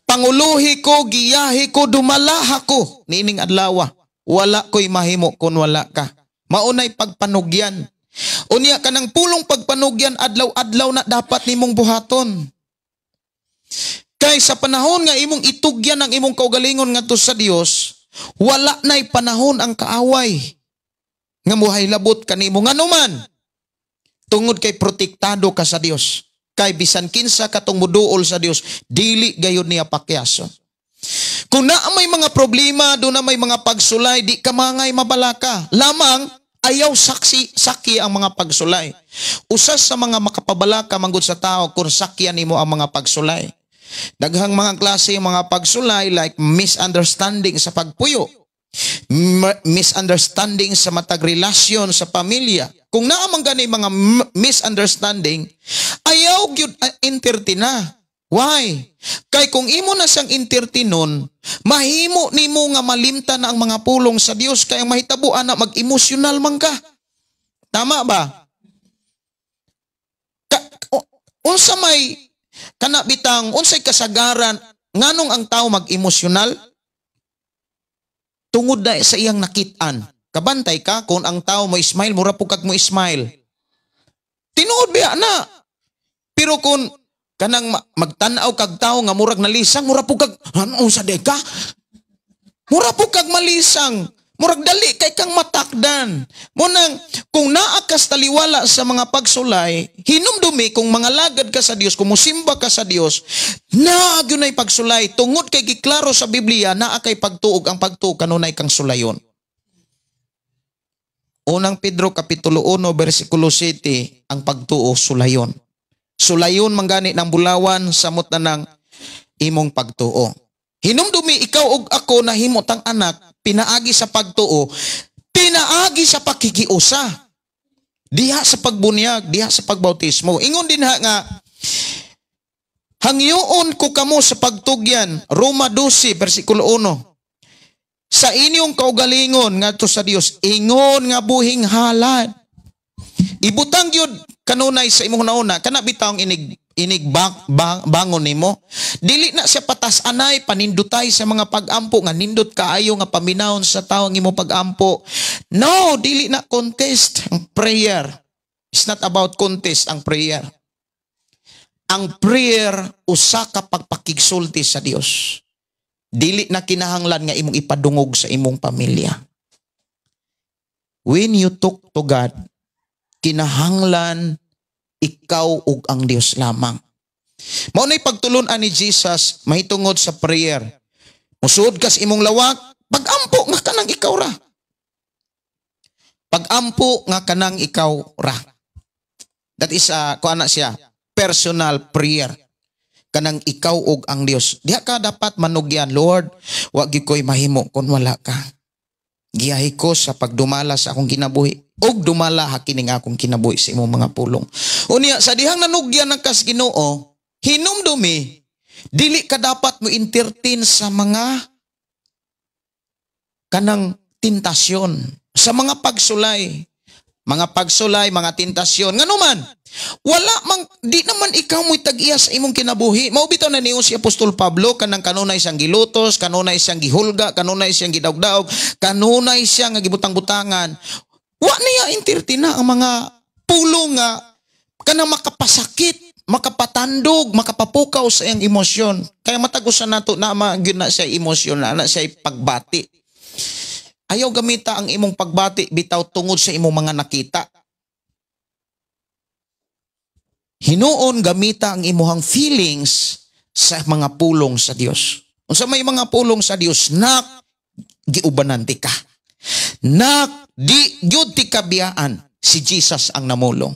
Panguluhi ko, giyahi ko, dumalaha ko niining adlaw. Wala ko'y mahimo kung wala ka. Maunay pagpanugyan. Unya kanang pulong pagpanugyan, adlaw-adlaw na dapat nimong buhaton. Kay sa panahon nga imong itugyan ang imong kaugalingon ngadto sa Dios, wala na'y panahon ang kaaway nga muhay labot kanimo, nganuman tungod kay protektado ka sa Dios. Kay bisan kinsa katong muduol sa Dios, dili gayud niya pakyason. Kung naa may mga problema, doon na may mga pagsulay, di ka mangay mabalaka. Lamang ayaw saksi saki ang mga pagsulay. Usas sa mga makapabalaka manggod sa tao kung sakyan nimo ang mga pagsulay. Daghang mga klase ang mga pagsulay, like misunderstanding sa pagpuyo, misunderstanding sa matag relasyon sa pamilya. Kung naa man gani mga misunderstanding, ayaw gyud entertain na. Why? Kay kung imo na siyang entertainon, mahimo nimo nga malimtan na ang mga pulong sa Dios, kay ang mahitabo ana, mag-emosyonal man ka. Tama ba? Unsa may kana bitang, unsay kasagaran nganong ang tao mag-emosyonal? Tungod na sa iyang nakit-an. Kabantay ka kung ang tao mo smile, mura po kag mo smile. Tinuod biya na. Pero kung kanang magtan-aw kag tao nga murag nalisang, mura po kag ano sa deka? Mura po kag malisang. Murag dali kay kang matakdan. Munang kung naa kas taliwala sa mga pagsulay, hinumdumi kung mga lagad ka sa Dios, kung musimba ka sa Dios, naa gyud pagsulay tungod kay giklaro sa Biblia, naa kay pagtuog, ang pagtuog kanunay kang sulayon. Unang Pedro kapitulo 1 bersikulo 7, ang pagtuo sulayon. Sulayon manggani ng bulawan samot na ng imong pagtuo. Hinumdumi ikaw ug ako nahimo tang anak pinaagi sa pagtuo, pinaagi sa pakikiusa. Diha sa pagbunyag, diha sa pagbautismo. Ingon din ha nga hangyoon ko kamo sa pagtugyan, Roma 12 bersikulo 1. Sa inyong kaugalingon ngadto sa Dios, ingon nga buhing halad. Ibutang gyud kanunay sa imong nauna, kana bitawng inig inig bangon nimo. Dili na siya patas-anay panindutay sa mga pag-ampo nga nindot kaayo nga paminawon sa tawo ang imong pag-ampo. No, dili na contest ang prayer. It's not about contest ang prayer. Ang prayer usa ka pagpakigsulti sa Dios. Dili na kinahanglan nga imong ipadungog sa imong pamilya. When you talk to God, kinahanglan ikaw ug ang Dios lamang. Mao na'y pagtulun-an ni Jesus mahitungod sa prayer. Musuod ka sa imong lawak, pag-ampo nga kanang ikaw ra. Pag-ampo nga kanang ikaw ra. That is kuan na siya, personal prayer. Kanang ikaw ug ang Dios. Diha ka dapat manugyan, Lord, wa gyud ko'y mahimo kung wala ka. Giyahi ko sa pagdumala sa akong kinabuhi ug dumala ha kining akong kinabuhi sa imong mga pulong. Unya sa dihang nanugyan ng kas Ginoo, hinumdumi dili ka dapat mo entertain sa mga kanang tentasyon, sa mga pagsulay, mga tentasyon. Ngano man, wala mang di naman ikaw mo'y tag-iya sa imong kinabuhi. Mao bitaw na niyo si Apostol Pablo kanang kanunay siyang gilutos, kanunay siyang gihulga, kanunay siyang gidawgdaog, kanunay siya nga gibutang-butangan. Wa niya entertain na ang mga pulong nga kanang makapasakit, makapatandog, makapapukaw sa iyang emosyon. Kaya matag usa nato na gyud na siya emosyon, na siya pagbati. Ayaw gamita ang imong pagbati bitaw tungod sa imong mga nakita. Hinuon gamita ang imuhang feelings sa mga pulong sa Dios. Unsa may mga pulong sa Dios, nak giubanan ti ka. Nak di gyud ti kabiyaan, si Jesus ang namulong.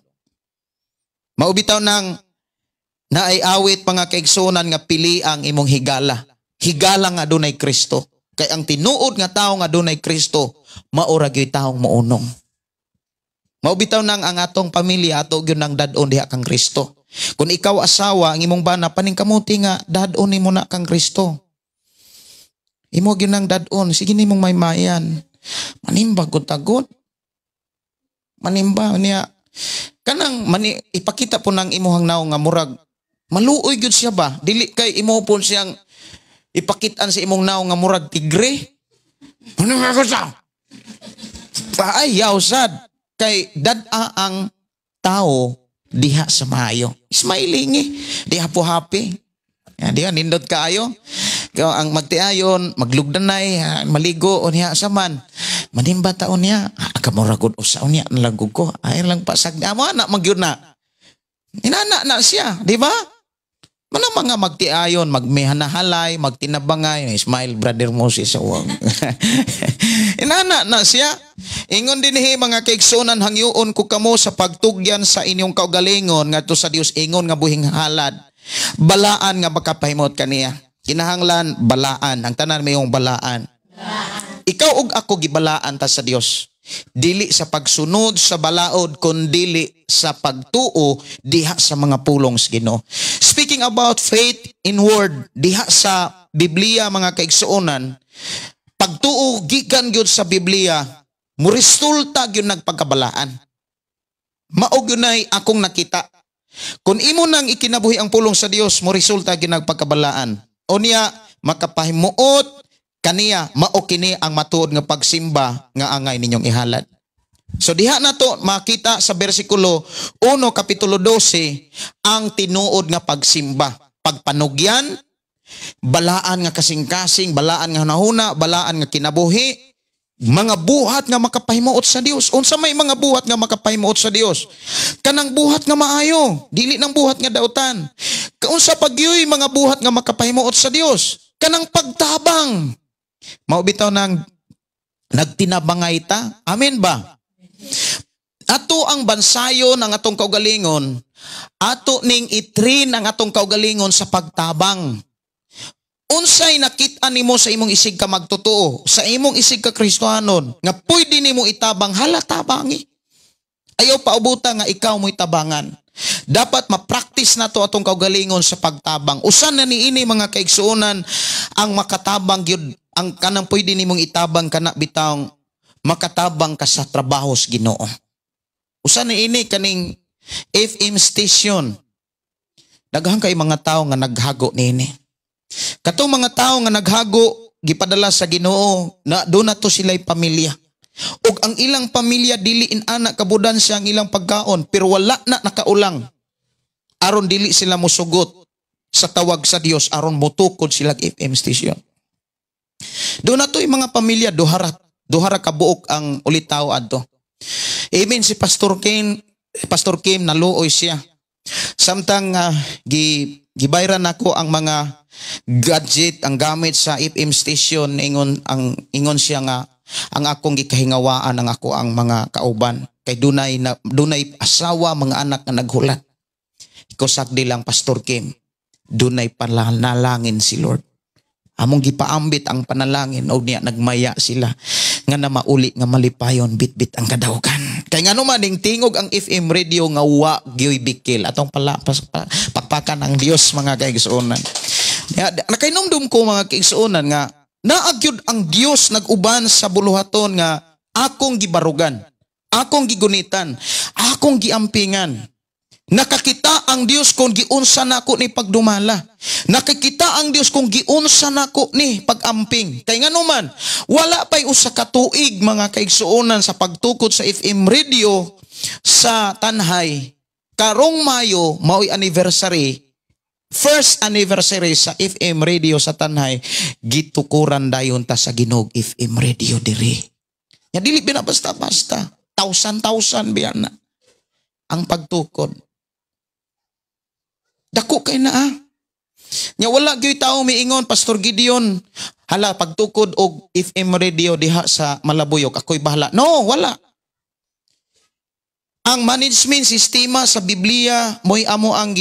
Mao bitaw nang naay awit mga kaigsunan nga pili ang imong higala. Higala nga dunay Kristo. Kay ang tinuod nga tawo nga dunay Kristo, mao ra gyud taong mounong. Mao bitaw nang ang atong pamilya ato gyud nang dad-on diha kang Kristo. Kung ikaw asawa ang imong bana, paningkamuti nga dad-on nimo na kang Kristo. Imo gyud nang dad-on, sige nimong maymayan. Manimba gud tagod. Manimba niya kanang mani, ipakita po nang imuhang naong nga murag maluoy gyud siya ba? Dili kay imo po siyang ipakitaan sa imong naong nga murag tigre. Ano nga ko sa? Paayaw sad. Kay dad-a ang tao diha sa maayo. Smiling eh. Diha po happy. Yan, diha nindot kaayo. Ang magtiayon, maglugdanay, maligo, unya sa man. Manimba taon niya. Kamuragod usa unya nalagog ko. Ay lang pasag. Amo anak magyud na. Inana na siya, di ba? Mana mga magtiayon, magmihanahalay, magtinabangay, smile Brother Moses sa uwang. Inana na siya. Ingon dinhi mga kaigsunan, hangyoon ko kamo sa pagtugyan sa inyong kaugalingon ngadto sa Dios, ingon nga buhing halad. Balaan nga makapahimot kaniya. Kinahanglan balaan, ang tanan mayong balaan. Ikaw ug ako gibalaan ta sa Dios. Dili sa pagsunod sa balaod, kundili sa pagtuo diha sa mga pulong sa Ginoo. Speaking Talking about faith in word diha sa Biblia, mga kaigsuonan, pagtuo gikan gyud sa Biblia, muresulta gyud nagpagkabalaan. Mao gyud nay akong nakita. Kung imo nang ikinabuhi ang pulong sa Dios, mo resulta gyud nagpagkabalaan. Unya makapahimuot kaniya, mao kini ang matuod nga pagsimba nga angay ninyong ihalad. So diha na to makita sa bersikulo 1 kapitulo 12 ang tinuod nga pagsimba. Pagpanugyan, balaan nga kasing-kasing, balaan nga hunahuna, balaan nga kinabuhi, mga buhat nga makapahimuot sa Dios. Unsa may mga buhat nga makapahimuot sa Dios? Kanang buhat nga maayo, dili nang buhat nga dautan. Kaunsa pagyoy mga buhat nga makapahimuot sa Dios? Kanang pagtabang. Mao bitaw nang nagtinabangay ta. Amen ba? Ato ang bansayon ang atong kaugalingon, ato ning i-train ang atong kaugalingon sa pagtabang. Unsay nakit-an nimo sa imong isig ka magtotoo, sa imong isig ka Kristohanon, nga pwede nimo itabang, hala, tabangi. Ayaw paubuta nga ikaw mo'y tabangan. Dapat ma-practice nato atong kaugalingon sa pagtabang. Usan na niini, mga kaigsuonan, ang makatabang gyud, ang kanang pwede nimong itabang, kana bitawng makatabang ka sa trabaho sa Ginoo. Usa na ini kaning FM station. Daghan kay mga tao nga naghago niini. Katong mga tao nga naghago, gipadala sa Ginoo na do na to sila'y pamilya. Ug ang ilang pamilya, dili in ana kabudansya ang ilang pagkaon, pero wala na nakaulang. Aron dili sila mosugot sa tawag sa Dios, aron motukod sila FM station. Do na to mga pamilya, duhara duhara ka buok ang ulitaw adto. Amen, si Pastor Kim, Pastor Kim, naluoy siya. Samtang gibayran nako ang mga gadget, ang gamit sa FM station, ingon siya nga ang akong gikahingawaan ang ako ang mga kauban kay dunay asawa, mga anak nga naghulat. Ikaw sakdi lang, Pastor Kim, dunay panalangin si Lord. Among gipaambit ang panalangin og niya nagmaya sila nga na mauli nga malipayon bitbit ang kadaugan. Kay ngano man ning tingog ang FM radio nga wa gyoy bikil. Atong pala pakpakan ang Dios, mga kaigsuonan. Ya, nakainumdum ko, mga kaigsuonan, nga naagyod ang Dios nag-uban sa buluhaton nga akong gibarugan, akong gigunitan, akong giampingan. Nakakita ang Dios kung giunsa nako ni pagdumala. Nakakita ang Dios kung giunsa nako ni pagamping. Kay ngano man, wala pa'y usa ka tuig, mga kaigsuonan, sa pagtukod sa FM radio sa Tanjay. Karong Mayo, mao'y anniversary, first anniversary sa FM radio sa Tanjay, gitukuran dayon ta sa Ginoo FM radio diri. Ya, dili bina basta-basta. Thousand thousand biya na ang pagtukod. Dako kay na ah. Nya wala gyud tao miingon, "Pastor Gideon, hala, pagtukod og FM radio diha sa Malabuyok, ako'y bahala." No, wala. Ang management sistema sa Biblia mo'y amo ang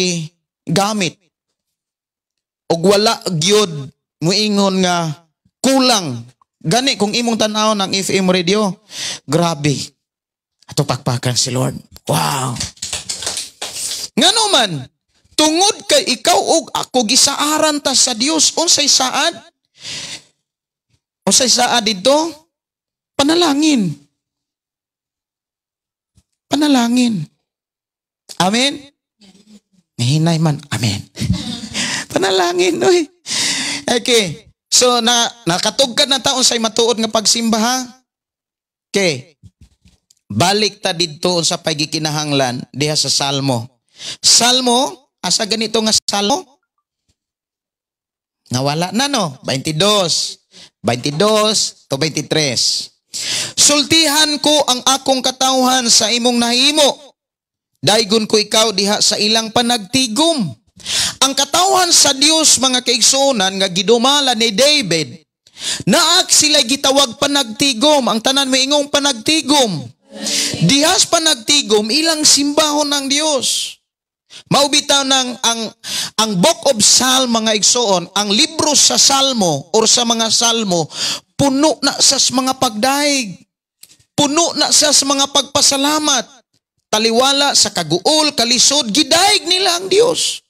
gamit. Og wala gyud muingon nga kulang. Gani kung imong tan-awon ang FM radio, grabe. Ato pakpakan si Lord. Wow. Ngano man, tungod kay ikaw ug ako gisaaran ta sa Dios. Unsay saad? Unsay saad dito? Panalangin. Panalangin. Amen? Nahinay man. Amen. Panalangin. Uy. Okay. So, na nakatugkad na taon sa matuod nga pagsimba ha? Okay. Balik ta didto sa pagikinahanglan diha sa Salmo. Salmo, asa ganito nga Salmo? Nawala na, no? 22. 22 to 23. "Sultihan ko ang akong katawhan sa imong nahimo. Daygon ko ikaw diha sa ilang panagtigom." Ang katawhan sa Dios, mga kaigsuonan, nga gidumala ni David, naak sila gitawag panagtigom. Ang tanan moingong panagtigom. Dihas panagtigom, ilang simbahon ng Dios. Mao bitaw ng ang Book of Psalm, mga igsoon, ang libro sa Salmo or sa mga Salmo, puno na sa mga pagdaig. Puno na sa mga pagpasalamat. Taliwala sa kaguol, kalisod, gidaig nila ang Dios.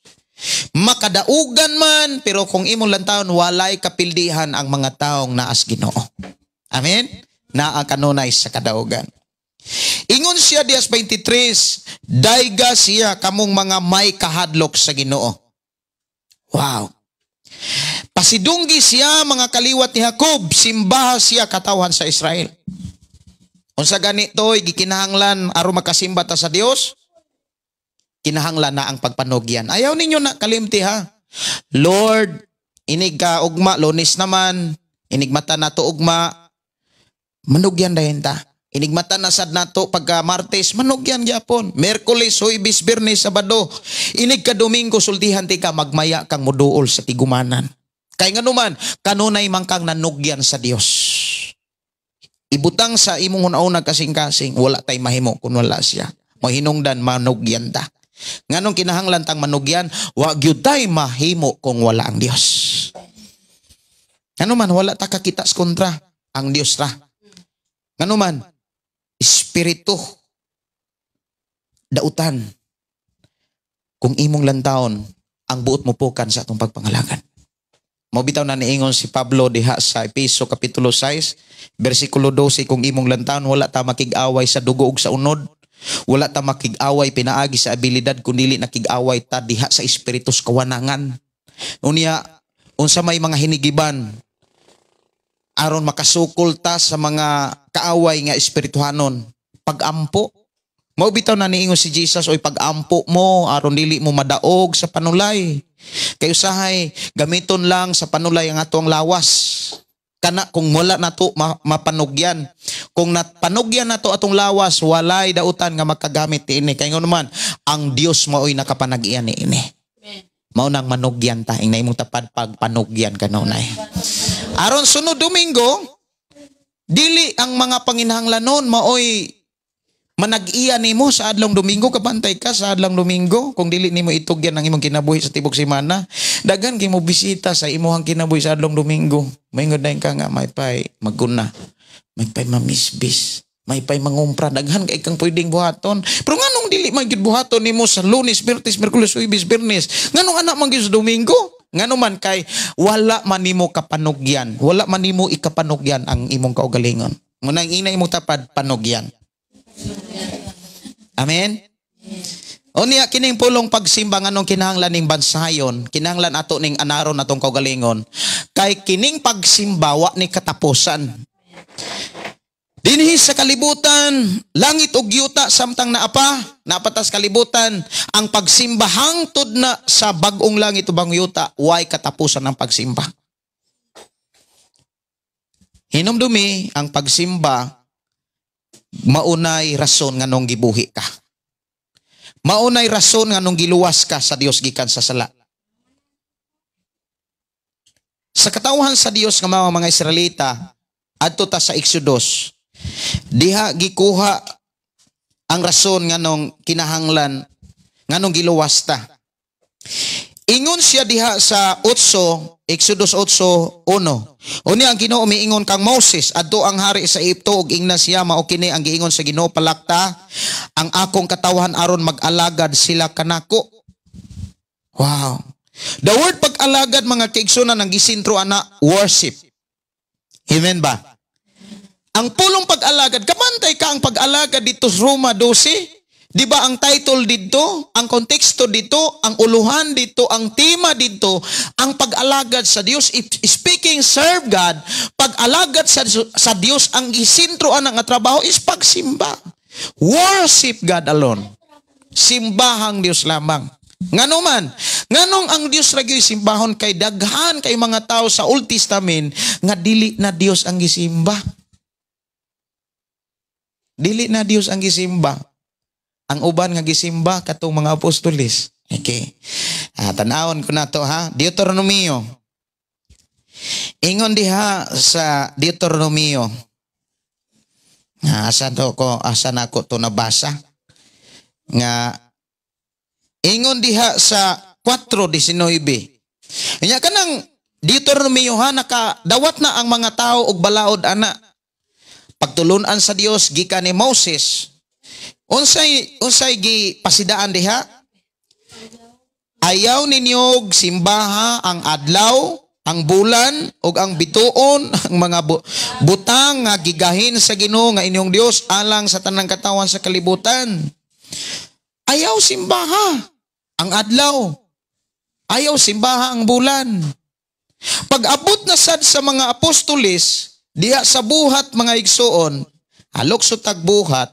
Makadaugan man, pero kung imong lantawon, walay kapildihan ang mga taong naas Ginoo. Amen? Naa kanunay sa kadaugan. Ingon siya diyas 23, dayga siya kamong mga may kahadlok sa Ginoo. Wow. Pasidunggi siya mga kaliwat ni Jacob, simbaha siya katawhan sa Israel. Unsa gani toy gikinahanglan aron makasimba ta sa Dios? Kinahanglan na ang pagpanugyan. Ayaw ninyo na kalimti ha. Lord, inig ka ugma, Lunes naman, inig mata nato ugma, manugyan dahin ta. Inigmata na sad nato pagka Martes, manugyan gyapon. Miyerkules, Huwebes, Biyernes, Sabado. Inig ka Domingo, sultihan ti ka, magmaya kang muduol sa tigumanan. Kay nganuman, kanunay man kang nanugyan sa Dios. Ibutang sa imong una kasing-kasing, wala tay mahimo kung wala siya. Mahinungdan, manugyan ta. Nganong kinahanglan tang manugyan, wa gyud tay mahimo kung wala ang Dios. Nganuman, wala ta kakita sa kontra ang Dios ra. Nganuman, espiritu, dautan, kung imong lantawon, ang buot mo pukan sa atong pagpangalagan. Mao bitaw na niingon si Pablo diha sa Epeso Kapitulo 6, versikulo 12, kung imong lantawon, wala ta makig-away sa dugo ug sa unod, wala ta makig-away pinaagi sa abilidad, kun dili nakig-away ta diha sa espiritu sa kawanangan. Unya, unsa may mga hinigiban, aron makasukol ta sa mga kaaway nga espirituhanon, pagampo. Mao bitaw na niingon si Jesus, oy pagampo mo aron dili mo madaog sa panulay. Kay usahay gamiton lang sa panulay ang atong lawas. Kana kung wala nato mapanugyan. Kung napanugyan nato atong lawas, walay dautan nga makagamit niini. Kay ngono man, ang Dios maoy nakapanag-iyan niini. Mao nang manugyan ta, ing naimong tapad pagpanugyan kanunay. Aron sunod Domingo, dili ang mga panginahanglanon maoy manag-iya nimo sa adlong Domingo, kabantay ka sa adlong Domingo kung dili nimo itugyan ang imong kinabuhi sa tibok semana. Daghan kay mo bisita sa imong kinabuhi sa adlong Domingo. Moingon dayon ka nga may pay maguna, may pay mamisbis, may pay mangumpra, daghan kay kang pwedeng buhaton. Pero nganong dili man gyud buhaton nimo sa Lunes, Martes, Miyerkules, Huwebes, Biyernes? Nganong anak man gyud sa Domingo? Ngano man kay wala man nimo kapanugyan, wala man nimo ikapanugyan ang imong kaugalingon. Munang ina imong tapad panugyan. Amen? Unya kining pulong pagsimba nganong kinahanglan ning bansayon, kinahanglan ato ning anaron atong kaugalingon. Kay kining pagsimba wa ni katapusan. Dinhi sa kalibutan, langit ug yuta samtang naapa, napatas kalibutan, ang pagsimba hangtod na sa bag-ong langit ug bagong yuta, way katapusan ang pagsimba. Hinumdumi ang pagsimba maunay rason nganong gibuhi ka. Maunay rason nganong giluwas ka sa Dios gikan sa sala. Sa katawhan sa Dios nga mga Israelita, adto ta sa Exodus, diha gikuha ang rason nganong kinahanglan nganong giluwas ta. Ingon siya diha sa 8, Exodus 8:1. Unya ang Ginoo miingon kang Moses, adto ang hari sa Ehipto ug ingna siya, mao kini ang giingon sa Ginoo, palakta ang akong katawhan aron mag-alagad sila kanako. Wow. The word pag-alagad mga kaigsunan ang gisintro ana worship. Amen ba? Ang pulong pag-alagad, kabantay ka ang pag-alagad dito sa Roma 12. Di ba ang title dito, ang konteksto dito, ang uluhan dito, ang tema dito, ang pag-alagad sa Dios. If speaking serve God, pag-alagad sa Dios, ang isintro ang nga trabaho is pagsimba. Worship God alone. Simbahang Dios lamang. Ngano man, nganong ang Dios ra gyud simbahon kay daghan kay mga tao sa Old Testament nga dili na Dios ang gisimba. Dili na Dios ang gisimba. Ang uban nga gisimba katong mga apostoles. Okay. Tan-awon ko na to ha. Deuteronomio. Ingon diha sa Deuteronomio. Asa to ko, asa na ko to nabasa? Nga ingon diha sa 4:19. Nya kanang Deuteronomio ha, nakadawat na ang mga tao og balaod ana. Pagtulunan sa Dios gikan ni Moses. Unsay gipasidaan diha? Ayaw ninyo simbaha ang adlaw, ang bulan ug ang bituon, ang mga butang nga gigahin sa Ginoo nga inyong Dios alang sa tanang katawan sa kalibutan. Ayaw simbaha ang adlaw. Ayaw simbaha ang bulan. Pag-abot na sad sa mga apostoles, diha sa Buhat, mga igsuon, halok sa tagbuhat,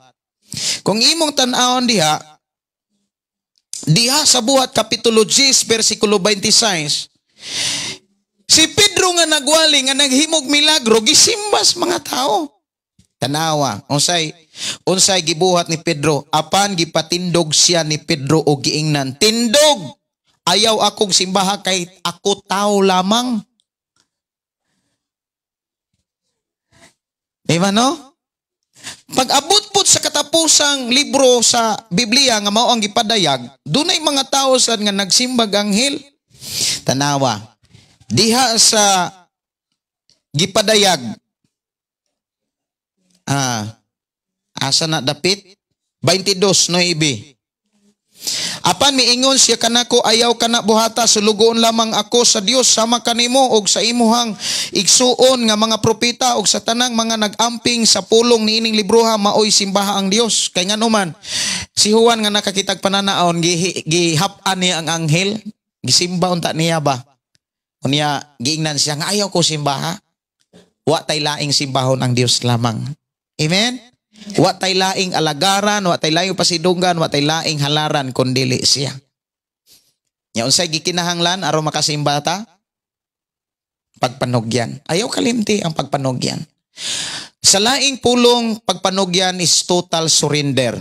kung imong tan-awon diha, diha sa Buhat Kapitulo 10, versikulo 26, si Pedro nga nagwali, nga naghimog milagro, gisimbas mga tao. Tanawa, unsay unsay gibuhat ni Pedro? Apan gipatindog siya ni Pedro og giingnan, "Tindog! Ayaw akong simbaha kay ako tao lamang." Di ba, no? Pag-abot po sa katapusang libro sa Biblia nga mao ang gipadayag, dunay mga tao sad nga nagsimbag anghel. Tanawa, diha sa gipadayag, asa na dapit? 22:9. Apan miingon siya kanako, "Ayaw kana buhata, sulugoon lamang ako sa Dios sama kanimo og sa imuhang igsuon nga mga propeta og sa tanang mga nag-amping sa pulong niining libroha, maoy simbaha ang Dios." Kay ngano man si Juan nga nakakitag pananaon, gihap-an niya ang anghel, gisimba unta niya ba? Unya giingnan siya nga ayaw ko simbaha. Wa tay laing simbahon, ang Dios lamang. Amen? Wa tay laing alagaran, wa tay laing pasidunggan, wa tay laing halaran kun dili siya. Nya unsay gikinahanglan aron makasimba ta? Pagpanugyan. Ayaw kalimti ang pagpanugyan. Sa laing pulong, pagpanugyan is total surrender.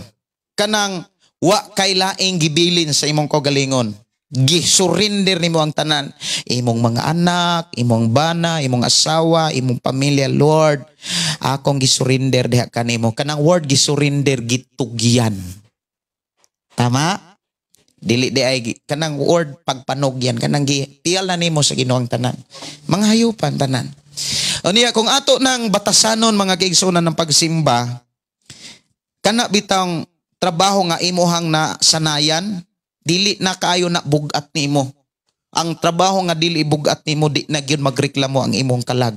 Kanang wa kay laing gibilin sa imong kaugalingon. Gi-surrender nimo ang tanan. Imong mga anak, imong bana, imong asawa, imong pamilya, "Lord, akong gisurrender diha kanimo." Kanang word gisurrender, gitugyan. Tama? Dili di ay kanang word pagpanugyan, kanang gipiyal na nimo sa Ginoo ang tanan. Mga hayupan tanan. Unya kung ato nang batasanon, mga kaigsuonan, ng pagsimba, kana bitang trabaho nga imuhang na sanayan, dili na kaayo na bugat nimo. Ang trabaho nga dili bugat nimo, di na gyud magreklamo ang imong kalag,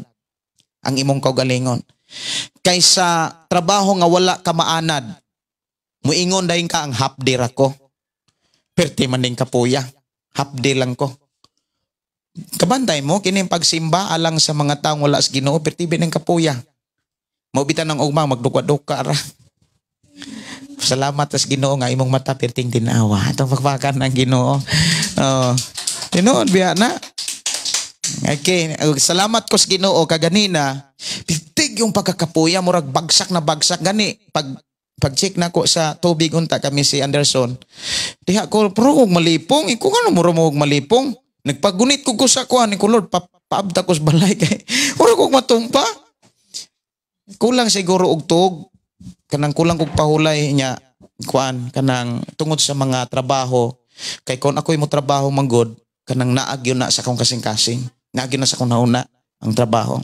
ang imong kaugalingon. Kaysa trabaho nga wala ka maanad, muingon dahin ka ang half day ra ko. Perti man din kapuya, half day lang ko. Kabantay mo, kini pagsimba alang sa mga taong wala sa Ginoo, perti bin ang kapuya. Maubitan ng ugma, magduka-duka ra. Salamat sa Ginoo nga imong mata perting tinawa. Atong pakpakan ng Ginoo. Oh. Tinuod biya na. Okay, salamat ko sa Ginoo kaganina. Pitig yung pagkakapuya, murag bagsak na bagsak gani. Pag pag-check na ko sa tubig unta kami si Anderson. Diha ko pero og malipong, iko ngano mura mo og malipong. Nagpagunit ko ko sa kuan ko, "Lord, paabta ko sa balay kay mura kog matumpa." Kulang siguro og tug, kanang kulang kog pahulay niya kuan, kanang tungod sa mga trabaho, kay kon ako'y mo trabaho manggod, kanang naag yun na sa akong kasing-kasing, naag yun na sa akong nauna ang trabaho.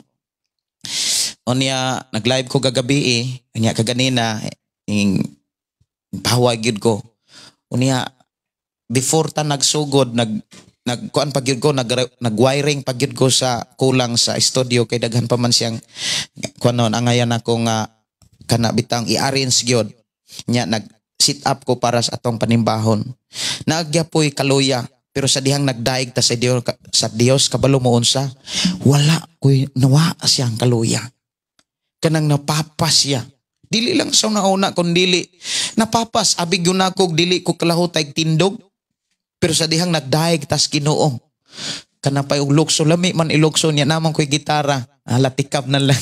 Unya nag-live ko gagabi eh, unya kaganina ing pahaway gyud ko. Unya before ta nagsugod, nag nagkuan pa gyud ko, nag-wiring pa gyud ko sa kulang sa studio kay daghan pa man siyang kuan noon, angayan ako nga kana bitang i-arrange gyud. Nya nag sit up ko para sa atong panimbahon. Naagyapoy kaluya, pero sa dihang nagdaig ta sa Dios, kabalo mo unsa, wala koy nawa siyang kaluya. Kanang napapas siya. Dili lang sa nauna kun dili napapas, abig yun ako dili ko kalahutay tindog. Pero sa dihang nagdaig tas Ginoo, kanang pay og lukso, lami man ilukso niya naman ko'y gitara. Ah, latikap na lang.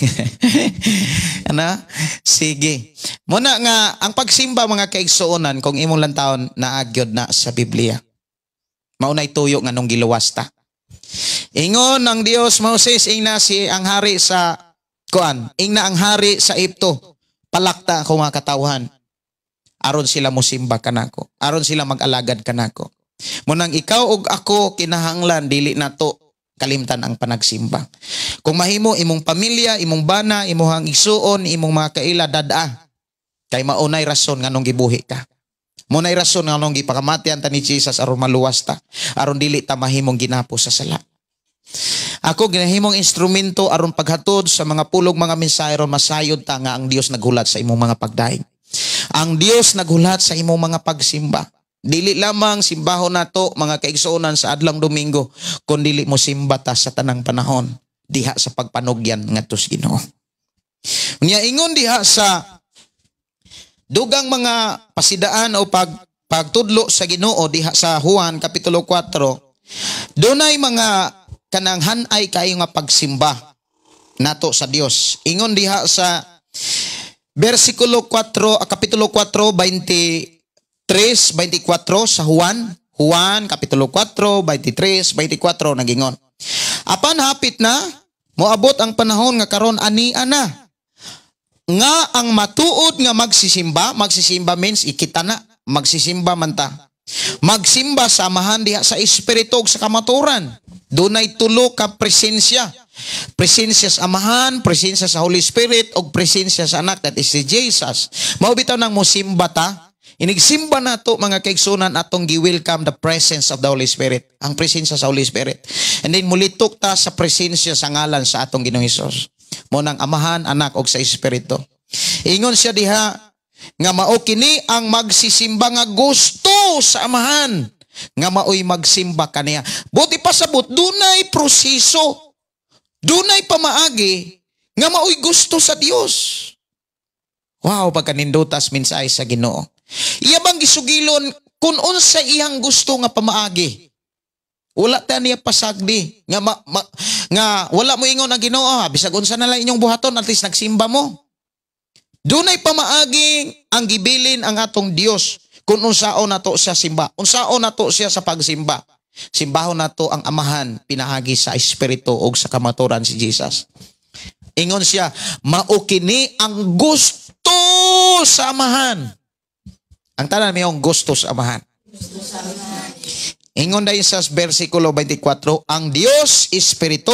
Ana? Sige. Muna nga, ang pagsimba, mga kaigsuonan, kung imong lang taon, naagyod na sa Biblia. Maunay tuyo nga nung giluwas ta. Ingon ang Dios, "Moses, ingna si ang hari sa kuan, ingna ang hari sa Ehipto. Palakta ako mga katawhan. Aron sila mosimba kanako. Aron sila mag-alagad kanako." Munang ikaw ug ako kinahanglan dili nato kalimtan ang panagsimba. Kung mahimo, imong pamilya, imong bana, imong igsuon, imong mga kaila dada. Kay maunay rason nganong gibuhi ka. Mo na'y rason nga nung gipakamatian ta ni Jesus aron maluwas ta, aron dili ta mahimong ginapo sa sala. Ako ginahimong instrumento aron paghatod sa mga pulog, mga mensahe, aron masayod ta nga ang Dios naghulat sa imong mga pagdaig. Ang Dios naghulat sa imong mga pagsimba. Dili lamang simbahon nato, mga kaigsuonan, sa adlang Domingo, kun dili mo simba ta sa tanang panahon diha sa pagpanugyan ngadto sa Ginoo. Unya ingon diha sa dugang mga pasidaan o pagtudlo sa Ginoo diha sa Juan kapitulo 4, dunay mga kanang hanay kayo nga pagsimba nato sa Dios. Ingon diha sa versikulo 4, kapitulo 4, 23, 24 sa Juan, Juan kapitulo 4, 23, 24, nagingon: "Apan hapit na moabot ang panahon nga karon ani ana nga ang matuod nga magsisimba." Magsisimba means ikita na, magsisimba man ta. Magsimba sa Amahan diha sa espiritu ug sa kamatuoran. Dunay tulo ka presensya. Presensya sa Amahan, presensya sa Holy Spirit, ug presensya sa Anak, that is si Jesus. Mao bitaw nang mosimba ta. Inigsimba nato, mga kaigsunan, atong gi-welcome the presence of the Holy Spirit, ang presensya sa Holy Spirit. And then mulitok ta sa presensya sa ngalan sa atong Ginoong Hesus. Mo nang Amahan, Anak ug sa Espiritu. Ingon siya diha nga mao kini ang magsisimba nga gusto sa Amahan nga maoy magsimba kaniya. Buot ipasabot, dunay proseso. Dunay pamaagi nga maoy gusto sa Dios. Wow, pagkanindutas mensahe sa Ginoo. Iya bang gisugilon kung unsa iyang gusto nga pamaagi? Wala ta niya pasagdi nga nga wala mo ingon ang Ginoo, ha, bisag unsa na lang inyong buhaton, at least nagsimba mo. Dunay pamaagi ang gibilin ang atong Dios kung unsaon nato siya simba. Unsaon nato siya sa pagsimba. Simbahon nato ang Amahan pinaagi sa espiritu ug sa kamaturan si Jesus. Ingon siya, mao kini ang gusto sa Amahan. Ang tanan mayong gusto sa Amahan. Ingon dayon sa versikulo 24, ang Dios espiritu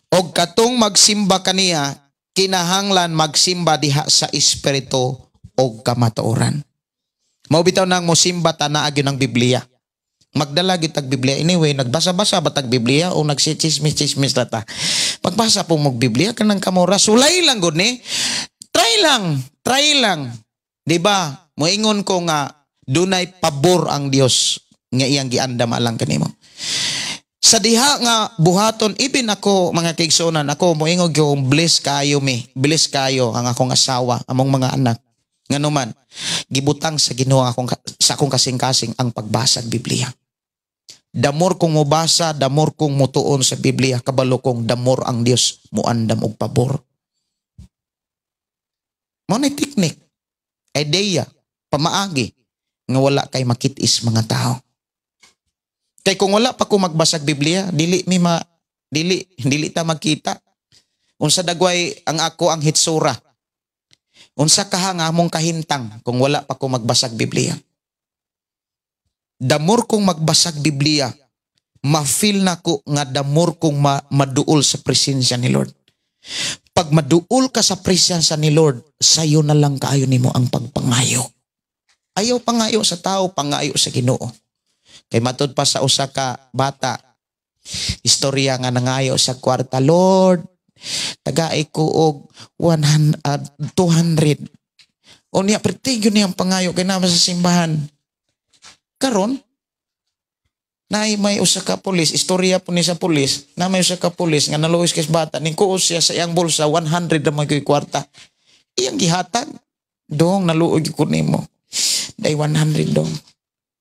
og katong magsimba kaniya kinahanglan magsimba diha sa espiritu og kamatuoran. Mao bitaw nang mosimba ta naa gyud ang Biblia. Magdala gyud tag Biblia. Anyway, nagbasa-basa ba tag Biblia o nagsichismis-chismis ta ta? Pagbasa po mo Biblia kanang kamura, sulay lang gud ni. Try lang, try lang. 'Di ba? Moingon ko nga dunay pabor ang Dios nga iyang giandam alang kanimo. Sa diha nga buhaton, even ako, mga kaigsuonan, ako moingon yung bless kayo mi, bless kayo ang akong asawa, among mga anak. Nganuman, gibutang sa Ginoo sa akong kasing-kasing ang pagbasa og Biblia. The more kong mobasa, the more kong mutuon sa Biblia, kabalo kong the more ang Dios muandam og pabor. Mao na teknik, idea, pamaagi nga wala kay makitis mga tao. Kay kung wala pa ko magbasag Biblia, dili mi ma dili dili ta magkita. Unsa dagway ang ako ang hitsura? Unsa kaha nga among kahintang kung wala pa ko magbasag Biblia? The more kong magbasag Biblia, ma-feel na ko nga the more kong maduol sa presensya ni Lord. Pag maduol ka sa presensya ni Lord, sayo na lang kaayo nimo ang pagpangayo. Ayaw pangayo sa tao, pangayo sa Ginoo. Kay matud pa sa usa ka bata, istorya nga nangayo sa kwarta, "Lord, tagai ko og 100, 200." Unya, perti yun niyang pangayo kay naman sa simbahan. Karon, na may usa ka pulis, istorya po ni sa pulis, na may usa ka pulis nga naluoy kay bata, ning kuos siya sa iyang bulsa, 100 na may kwarta. Iyang gihatag. "Dong, naluoy ko nimo. Day 100, dong."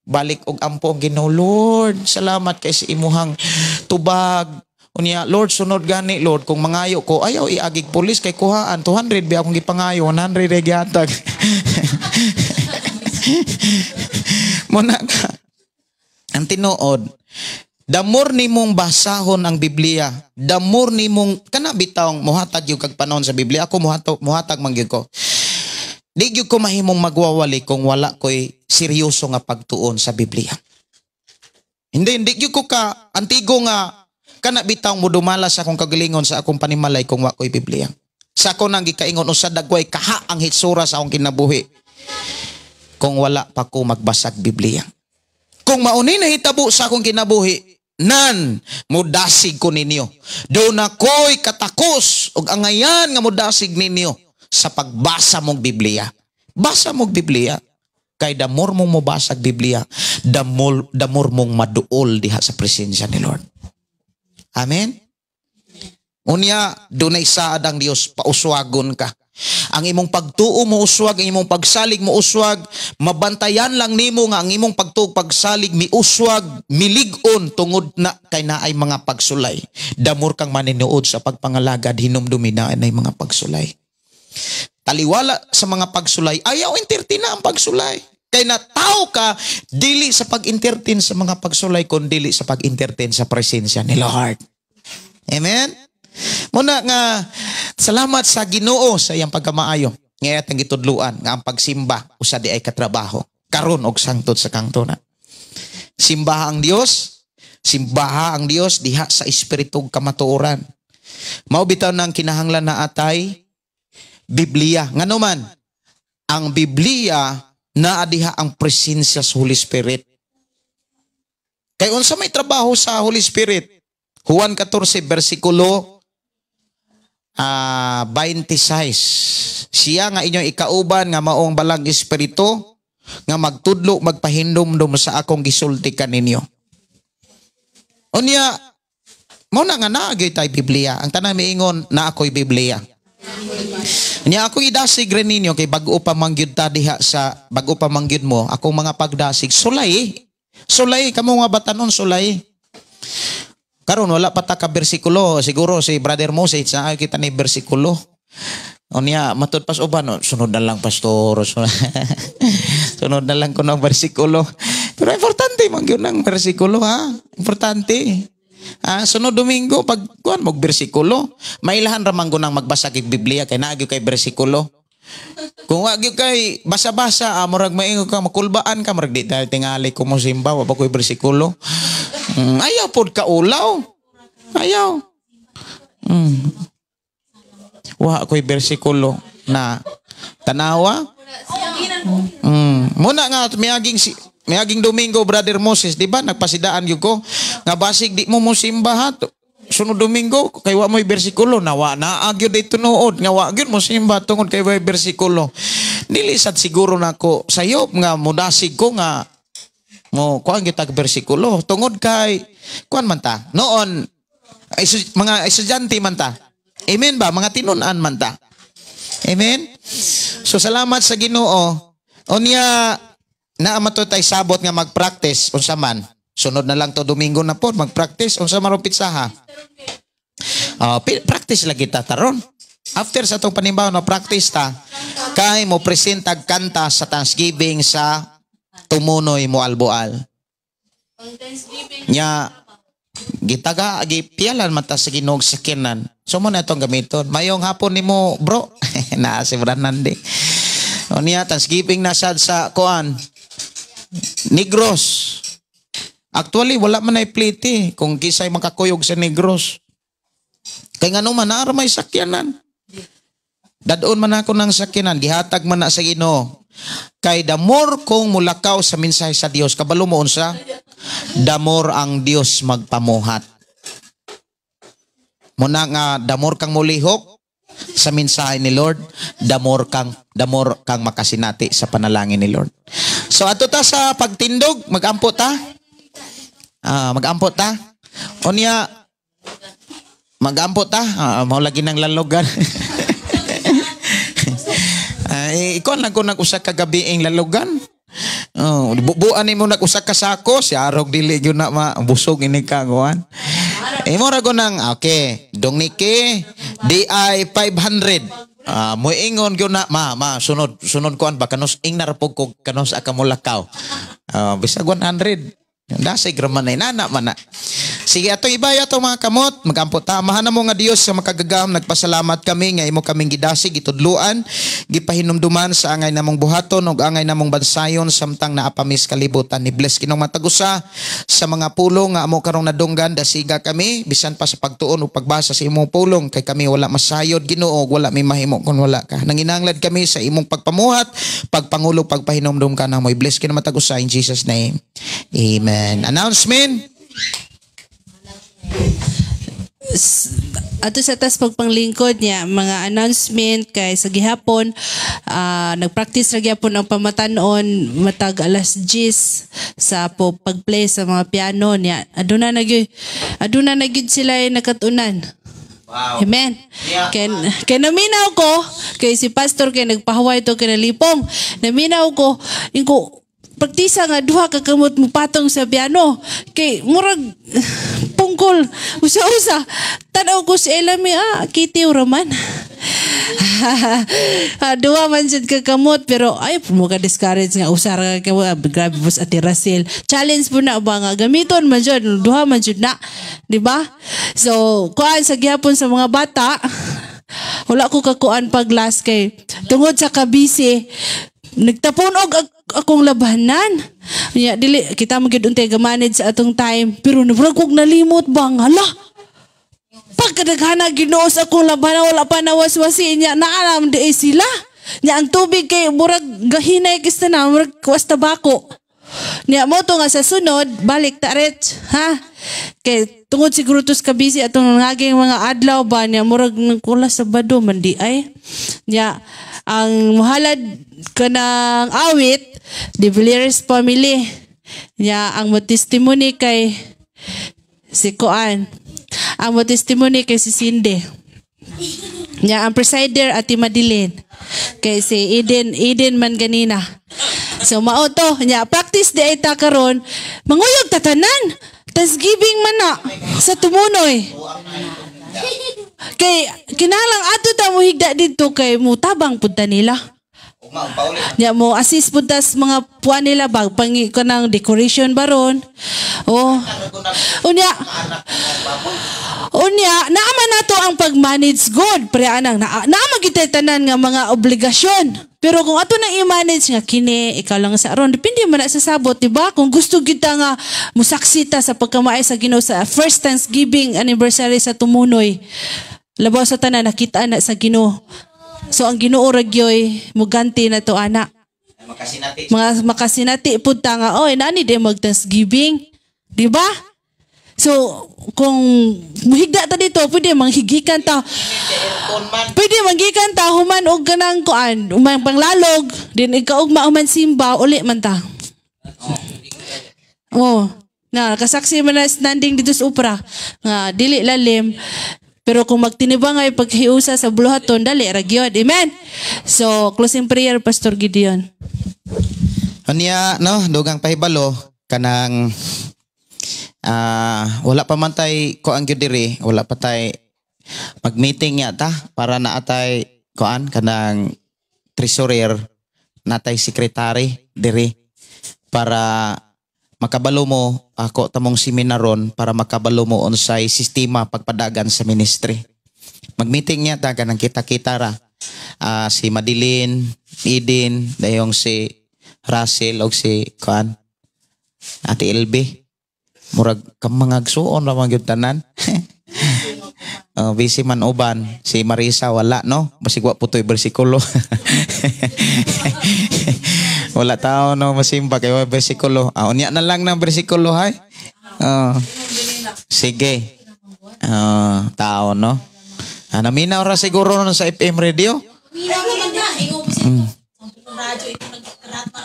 Balik og ampo ang Ginoo, "Lord, salamat kay sa imuhang tubag." Unya, "Lord, sunod gani, Lord, kung mangayo ko, ayaw iagig pulis kay kuhaan, 200 bi akong gipangayo, 100 ay gihatag." Muna ka. Ang tinuod, the more nimong basahon ang Biblia, the more nimong, kana bitawng muhatag yung kag panahon sa Biblia, ako muhatag man gyud ko. Di gyud ko mahimong magwawali kung wala ko'y seryoso nga pagtuon sa Biblia. Hindi gyud ko ka antigo nga kana bitawng mudumala sa akong kagalingon sa akong panimalay kung wa ko'y Biblia. Sa ako nang gikaingon usa dagway kaha ang hitsura sa akong kinabuhi. Kung wala pa ko magbasag Biblia. Kung mauni nahitabo sa akong kinabuhi, nan mudasig ko ninyo. Do na ko'y katakos og angayan nga mudasig ninyo sa pagbasa mong Biblia. Basa mong Biblia. Kay the more mong mobasag Biblia, the more mong maduol diha sa presensya ni Lord. Amen? Unya, dunay saad ang Dios, pauswagon ka. Ang imong pagtuo mo uswag, ang imong pagsalig mo uswag, mabantayan lang nimo nga ang imong pagtuo, pagsalig miuswag, milig-on tungod na kay naay mga pagsulay. The more kang maninuod sa pagpangalagad, hinumdumi na ay mga pagsulay. Taliwala sa mga pagsulay, ayaw entertain na ang pagsulay. Kay na tao ka, dili sa pag-entertain sa mga pagsulay, kun dili sa pag-entertain sa presensya ni Lord. Amen? Muna nga, salamat sa Ginoo sa iyang pagkamaayo. Nga atong gitudluan nga ang pagsimba usa di ay katrabaho. Karon og sangtod sa kangtuna. Simbaha ang Dios, simbaha ang Dios diha sa espiritu ug kamatuoran. Mao bitaw nang kinahanglan na atay Biblia. Ngano man, ang Biblia naa diha ang presensya sa Holy Spirit. Kay unsa may trabaho sa Holy Spirit? Juan 14 bersikulo 26. Siya nga inyong ikauban nga maong balang espiritu nga magtudlo, magpahindumdum sa akong gisulti kaninyo. Unya mao na nga naa gyud tay Biblia. Ang tanan miingon na ako'y Biblia. Nya ako idasig rin ninyo kay bag-o pa man gyud ta diha sa bag-o pa man gyud mo akong mga pagdasig, sulay. Sulay kamo nga batanon, sulay. Karon wala pa ta ka bersikulo, siguro si Brother Moses sa kita ni bersikulo. Unya matud pas uban, no, sunod na lang, pastor. Sunod na lang ko ng bersikulo. Pero importante man gyud ang bersikulo, ha. Importante. Ah, sunod Domingo pag kuan mo bersikulo, mailahan ra man ko nang magbasa kay Biblia kay naa gyud kay bersikulo. Kung wa gyud kay basa-basa, murag maingon ka, makulbaan ka, murag di tayo tingali ko mo simba, wa pa ko'y bersikulo. Ayaw pod ka ulaw. Ayaw. Wa ko'y bersikulo na tanawa. Muna nga miaging Domingo, Brother Moses, di ba? Nagpasidaan gyud ko nga basig di mo mo simba ha. Sunod Domingo kay wa mo'y bersikulo, nawa na gyud dito tinuod nga wa gyud mo simba tungod kay way bersikulo. Dili sad siguro nako sayop nga mudasig ko nga mo kuan kita bersikulo tungod kay kuan man ta. Noon ay, mga estudyante man ta. Amen ba? Mga tinun-an man ta. Amen? So salamat sa Ginoo. Unya naa man to tay sabot nga mag-practice unsa man. Sunod na lang to Domingo na po mag-practice unsa man ron pitsaha. Practice lagi ta taron. After sa atong panimbaw na practice ta kay mo present ag kanta sa Thanksgiving sa Tumunoy Moalboal. Nya gitaga gipialan man ta sa Ginoo sakyanan. So mo na itong gamiton. Mayong hapon nimo, bro. Na si Branande. O niya Thanksgiving na sad sa kuan Negros. Actually wala man ay plate kung kisay makakuyog sa Negros. Kay ngano man naa ra may sakyanan. Dadon man ako ng sakyanan, gihatag man na sa Ginoo. Kay the more kong mulakaw sa mensahe sa Dios, kabalo mo unsa? The more ang Dios magpamuhat. Muna nga the more kang mulihok sa mensahe ni Lord, the more kang makasinati sa panalangin ni Lord. So ato ta sa pagtindog, magampo ta. Magampo ta. Unya magampo ta, mao lagi nang lalogan. Ikaw lang ko nag-usa ka gabiing lalogan. Oh, bubuan nimo nag-usa ka sako, si arog dili gyud na ma busog ini ka kuan. Imo ra ko nang okay, dong niki DI 500. Moingon gyud na ma ma sunod sunod kuan ba kanus ing narapog ko kanus aka mulakaw. Bisag 100. Dasig ra man ay nana man na. Sige, atong ibaya atong mga kamot, magampo ta. Amahan mo nga Dios sa makagagahom, nagpasalamat kami nga imo kaming gidasig, gitudluan, gipahinumduman sa angay namong buhaton ug angay namong bansayon samtang naapamis kalibutan. Ni bless kinong matag usa sa mga pulong nga amo karong nadunggan, dasiga kami bisan pa sa pagtuon ug pagbasa sa imong pulong kay kami wala masayod, Ginoo, wala may mahimo kung wala ka. Nanginanglan kami sa imong pagpamuhat, pagpangulo, pagpahinumdum ka namo. I-bless kinong matag usa in Jesus name. Amen. Announcement. Ato sa tas pagpanglingkod niya mga announcement kay sa gihapon, nagpractice ra gihapon ang pamatan-on matag alas 10 sa po pagplay sa mga piano niya. Aduna na gyud sila ay nakatunan. Wow. Amen. Yeah. Kay, kay naminaw ko, kay si pastor kay nagpahuway to kay nalipong. Naminaw ko, inko praktisa nga duha ka kamot mo patong sa piano. Kay murag pungkol usa-usa. Tan-aw ko si Elami, kitiw raman. Duha man jud ka kamot pero ay mo ka discourage nga usa ra ka kamot. Grabe bus Ate Russell. Challenge po na ba nga gamiton man jud duha man jud na, di ba? So kuan sa gihapon sa mga bata, wala ko kakuan pag last kay tungod sa kabisi nagtapon og akong labanan. Nya dili kita man gyud untay ga-manage sa atong time pero nabrag kog nalimot bang hala. Pagkadaghana Ginoo sa akong labanan wala pa nawaswasi niya naalam di sila. Nya ang tubig kay murag gahinay kista na murag kuwas tabako. Nya mo to nga sa sunod balik ta ret ha. Kay tungod siguro tos kabisi atong naging mga adlaw ba niya murag nagkula sa bado man di ay. Nya ang mahalad kanang awit De Villiers family. Nya ang mo testimony kay si Kuan. Ang mo testimony kay si Cindy. Nya ang presider Ate Madeline. Kay si Eden, Eden man ganina. So mao to, nya practice di ay ta karon, manguyog tatanan. Thanksgiving man na sa Tumunoy. Kay kinahanglan ato ta mo higda didto kay mutabang pud ta nila. Nya mo assist pud tas mga puan nila bag pangi kanang decoration baron. Oh. Unya. Unya, naama nato ang pag-manage good. Pre anang naama gyud tanan nga mga obligasyon. Pero kung ato nang i-manage nga kini ikaw lang sa aron, depende man na sa sabot, di ba? Kung gusto kita nga musaksi ta sa pagkamaay sa Ginoo sa first Thanksgiving anniversary sa Tumunoy. Labaw sa tanan nakita na sa Ginoo. So ang Ginoo ra gyoy muganti na to ana. Makasinati. Mga makasinati pud ta nga oy nani di mag Thanksgiving, di ba? So kung muhigda ta dito, pwede manghigikan ta. Pwede manggikan ta human og kanang kuan, umang panglalog, din ikaugma human simba uli man ta. Oh, na kasaksi man na standing dito sa opera nga dili lalim. Pero kung magtinibangay paghiusa sa buluhaton dali ra gyud. Amen. So closing prayer Pastor Gideon. Unya no, dugang pahibalo kanang wala pa man tay kuan gyud diri, wala pa tay mag-meeting ya ta para naatay kuan kanang treasurer, natay secretary diri para makabalo mo ako tamong seminaron para makabalo mo unsay sistema pagpadagan sa ministry. Mag-meeting niya ta kanang kita-kita ra. Si Madeline, Eden, dayong si Russell og si kuan Ate LB. Murag kamangagsuon ra man gyud tanan. Busy man uban. Si Marisa wala no. Basig wa putoy bersikulo. Wala tao no masimba kay wa bersikulo. Unya na lang ng bersikulo hay. Sige. Tao no. Naminaw ra siguro nun sa FM radio.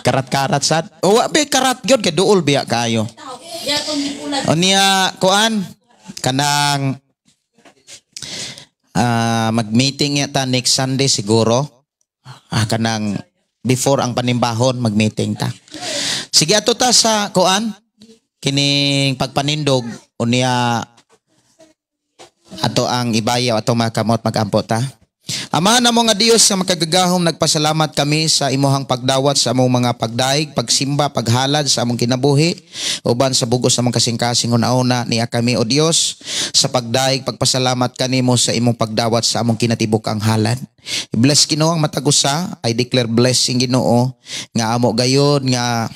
Karat-karat sad. O wa be karat gyud kay duol biya kayo. Unya kuan kanang mag-meeting yata next Sunday siguro. Kanang before ang panimbahon mag-meeting ta. Sige ato ta sa kuan kining pagpanindog unya ato ang ibayaw ato mga kamot magampo ta. Amahan namo nga Dios nga makagagahom, nagpasalamat kami sa imuhang pagdawat sa among mga pagdaig, pagsimba, paghalad sa among kinabuhi uban sa bugos among kasing-kasing una-una niya kami, o Dios, sa pagdaig, pagpasalamat kanimo sa imong pagdawat sa among kinatibuk-ang halad. Bless, Ginoo, ang matag usa. I declare blessing, Ginoo, nga amo gayod nga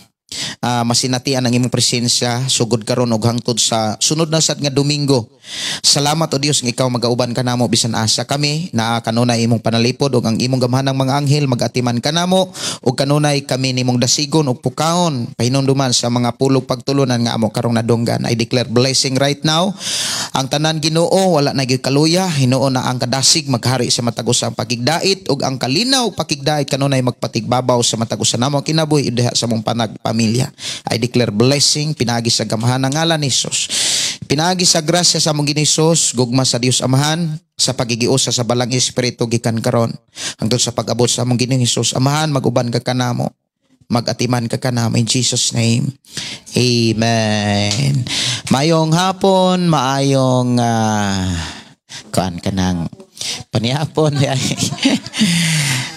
masinatian ang imong presensya sugod karon ug hangtod sa sunod na sad nga Domingo. Salamat, o Dios, nga ikaw magauban kanamo bisan asa kami, naa kanunay imong panalipod ug ang imong gamhanang mga anghel magatiman kanamo ug kanunay kami nimong dasigon ug pukawon pahinumduman sa mga pulong pagtulunan nga amo karong nadunggan. I declare blessing right now. Ang tanan, Ginoo, wala na gyud kaluya. Hinuon na ang kadasig maghari sa matag usa, ang pakigdait ug ang kalinaw pakigdait kanunay magpatigbabaw sa matag usa namo kinabuhi diha sa among panagpamilya. I declare blessing pinaagi sa gamhanan ngalan ni Jesus. Pinaagi sa grasya sa among Ginoong Hesus, gugma sa Dios Amahan, sa pagigiusa sa Balang Espiritu gikan karon hangtod sa pag-abot sa among Ginoong Hesus. Amahan, maguban ka kanamo. Magatiman ka kanamo in Jesus' name. Amen. Maayong hapon, maayong kuan kanang panihapon.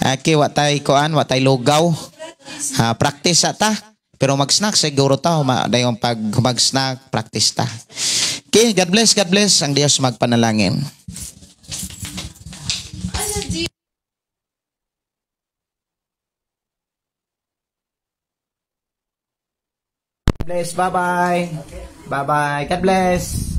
Okay, wa tay kuan, wa tay lugaw. Ha, practice ta. Pero mag-snack siguro ta, dayon pag mag-snack, practice ta. Okay, God bless, God bless. Ang Dios magpanalangin. God bless. Bye-bye. Bye-bye. God bless.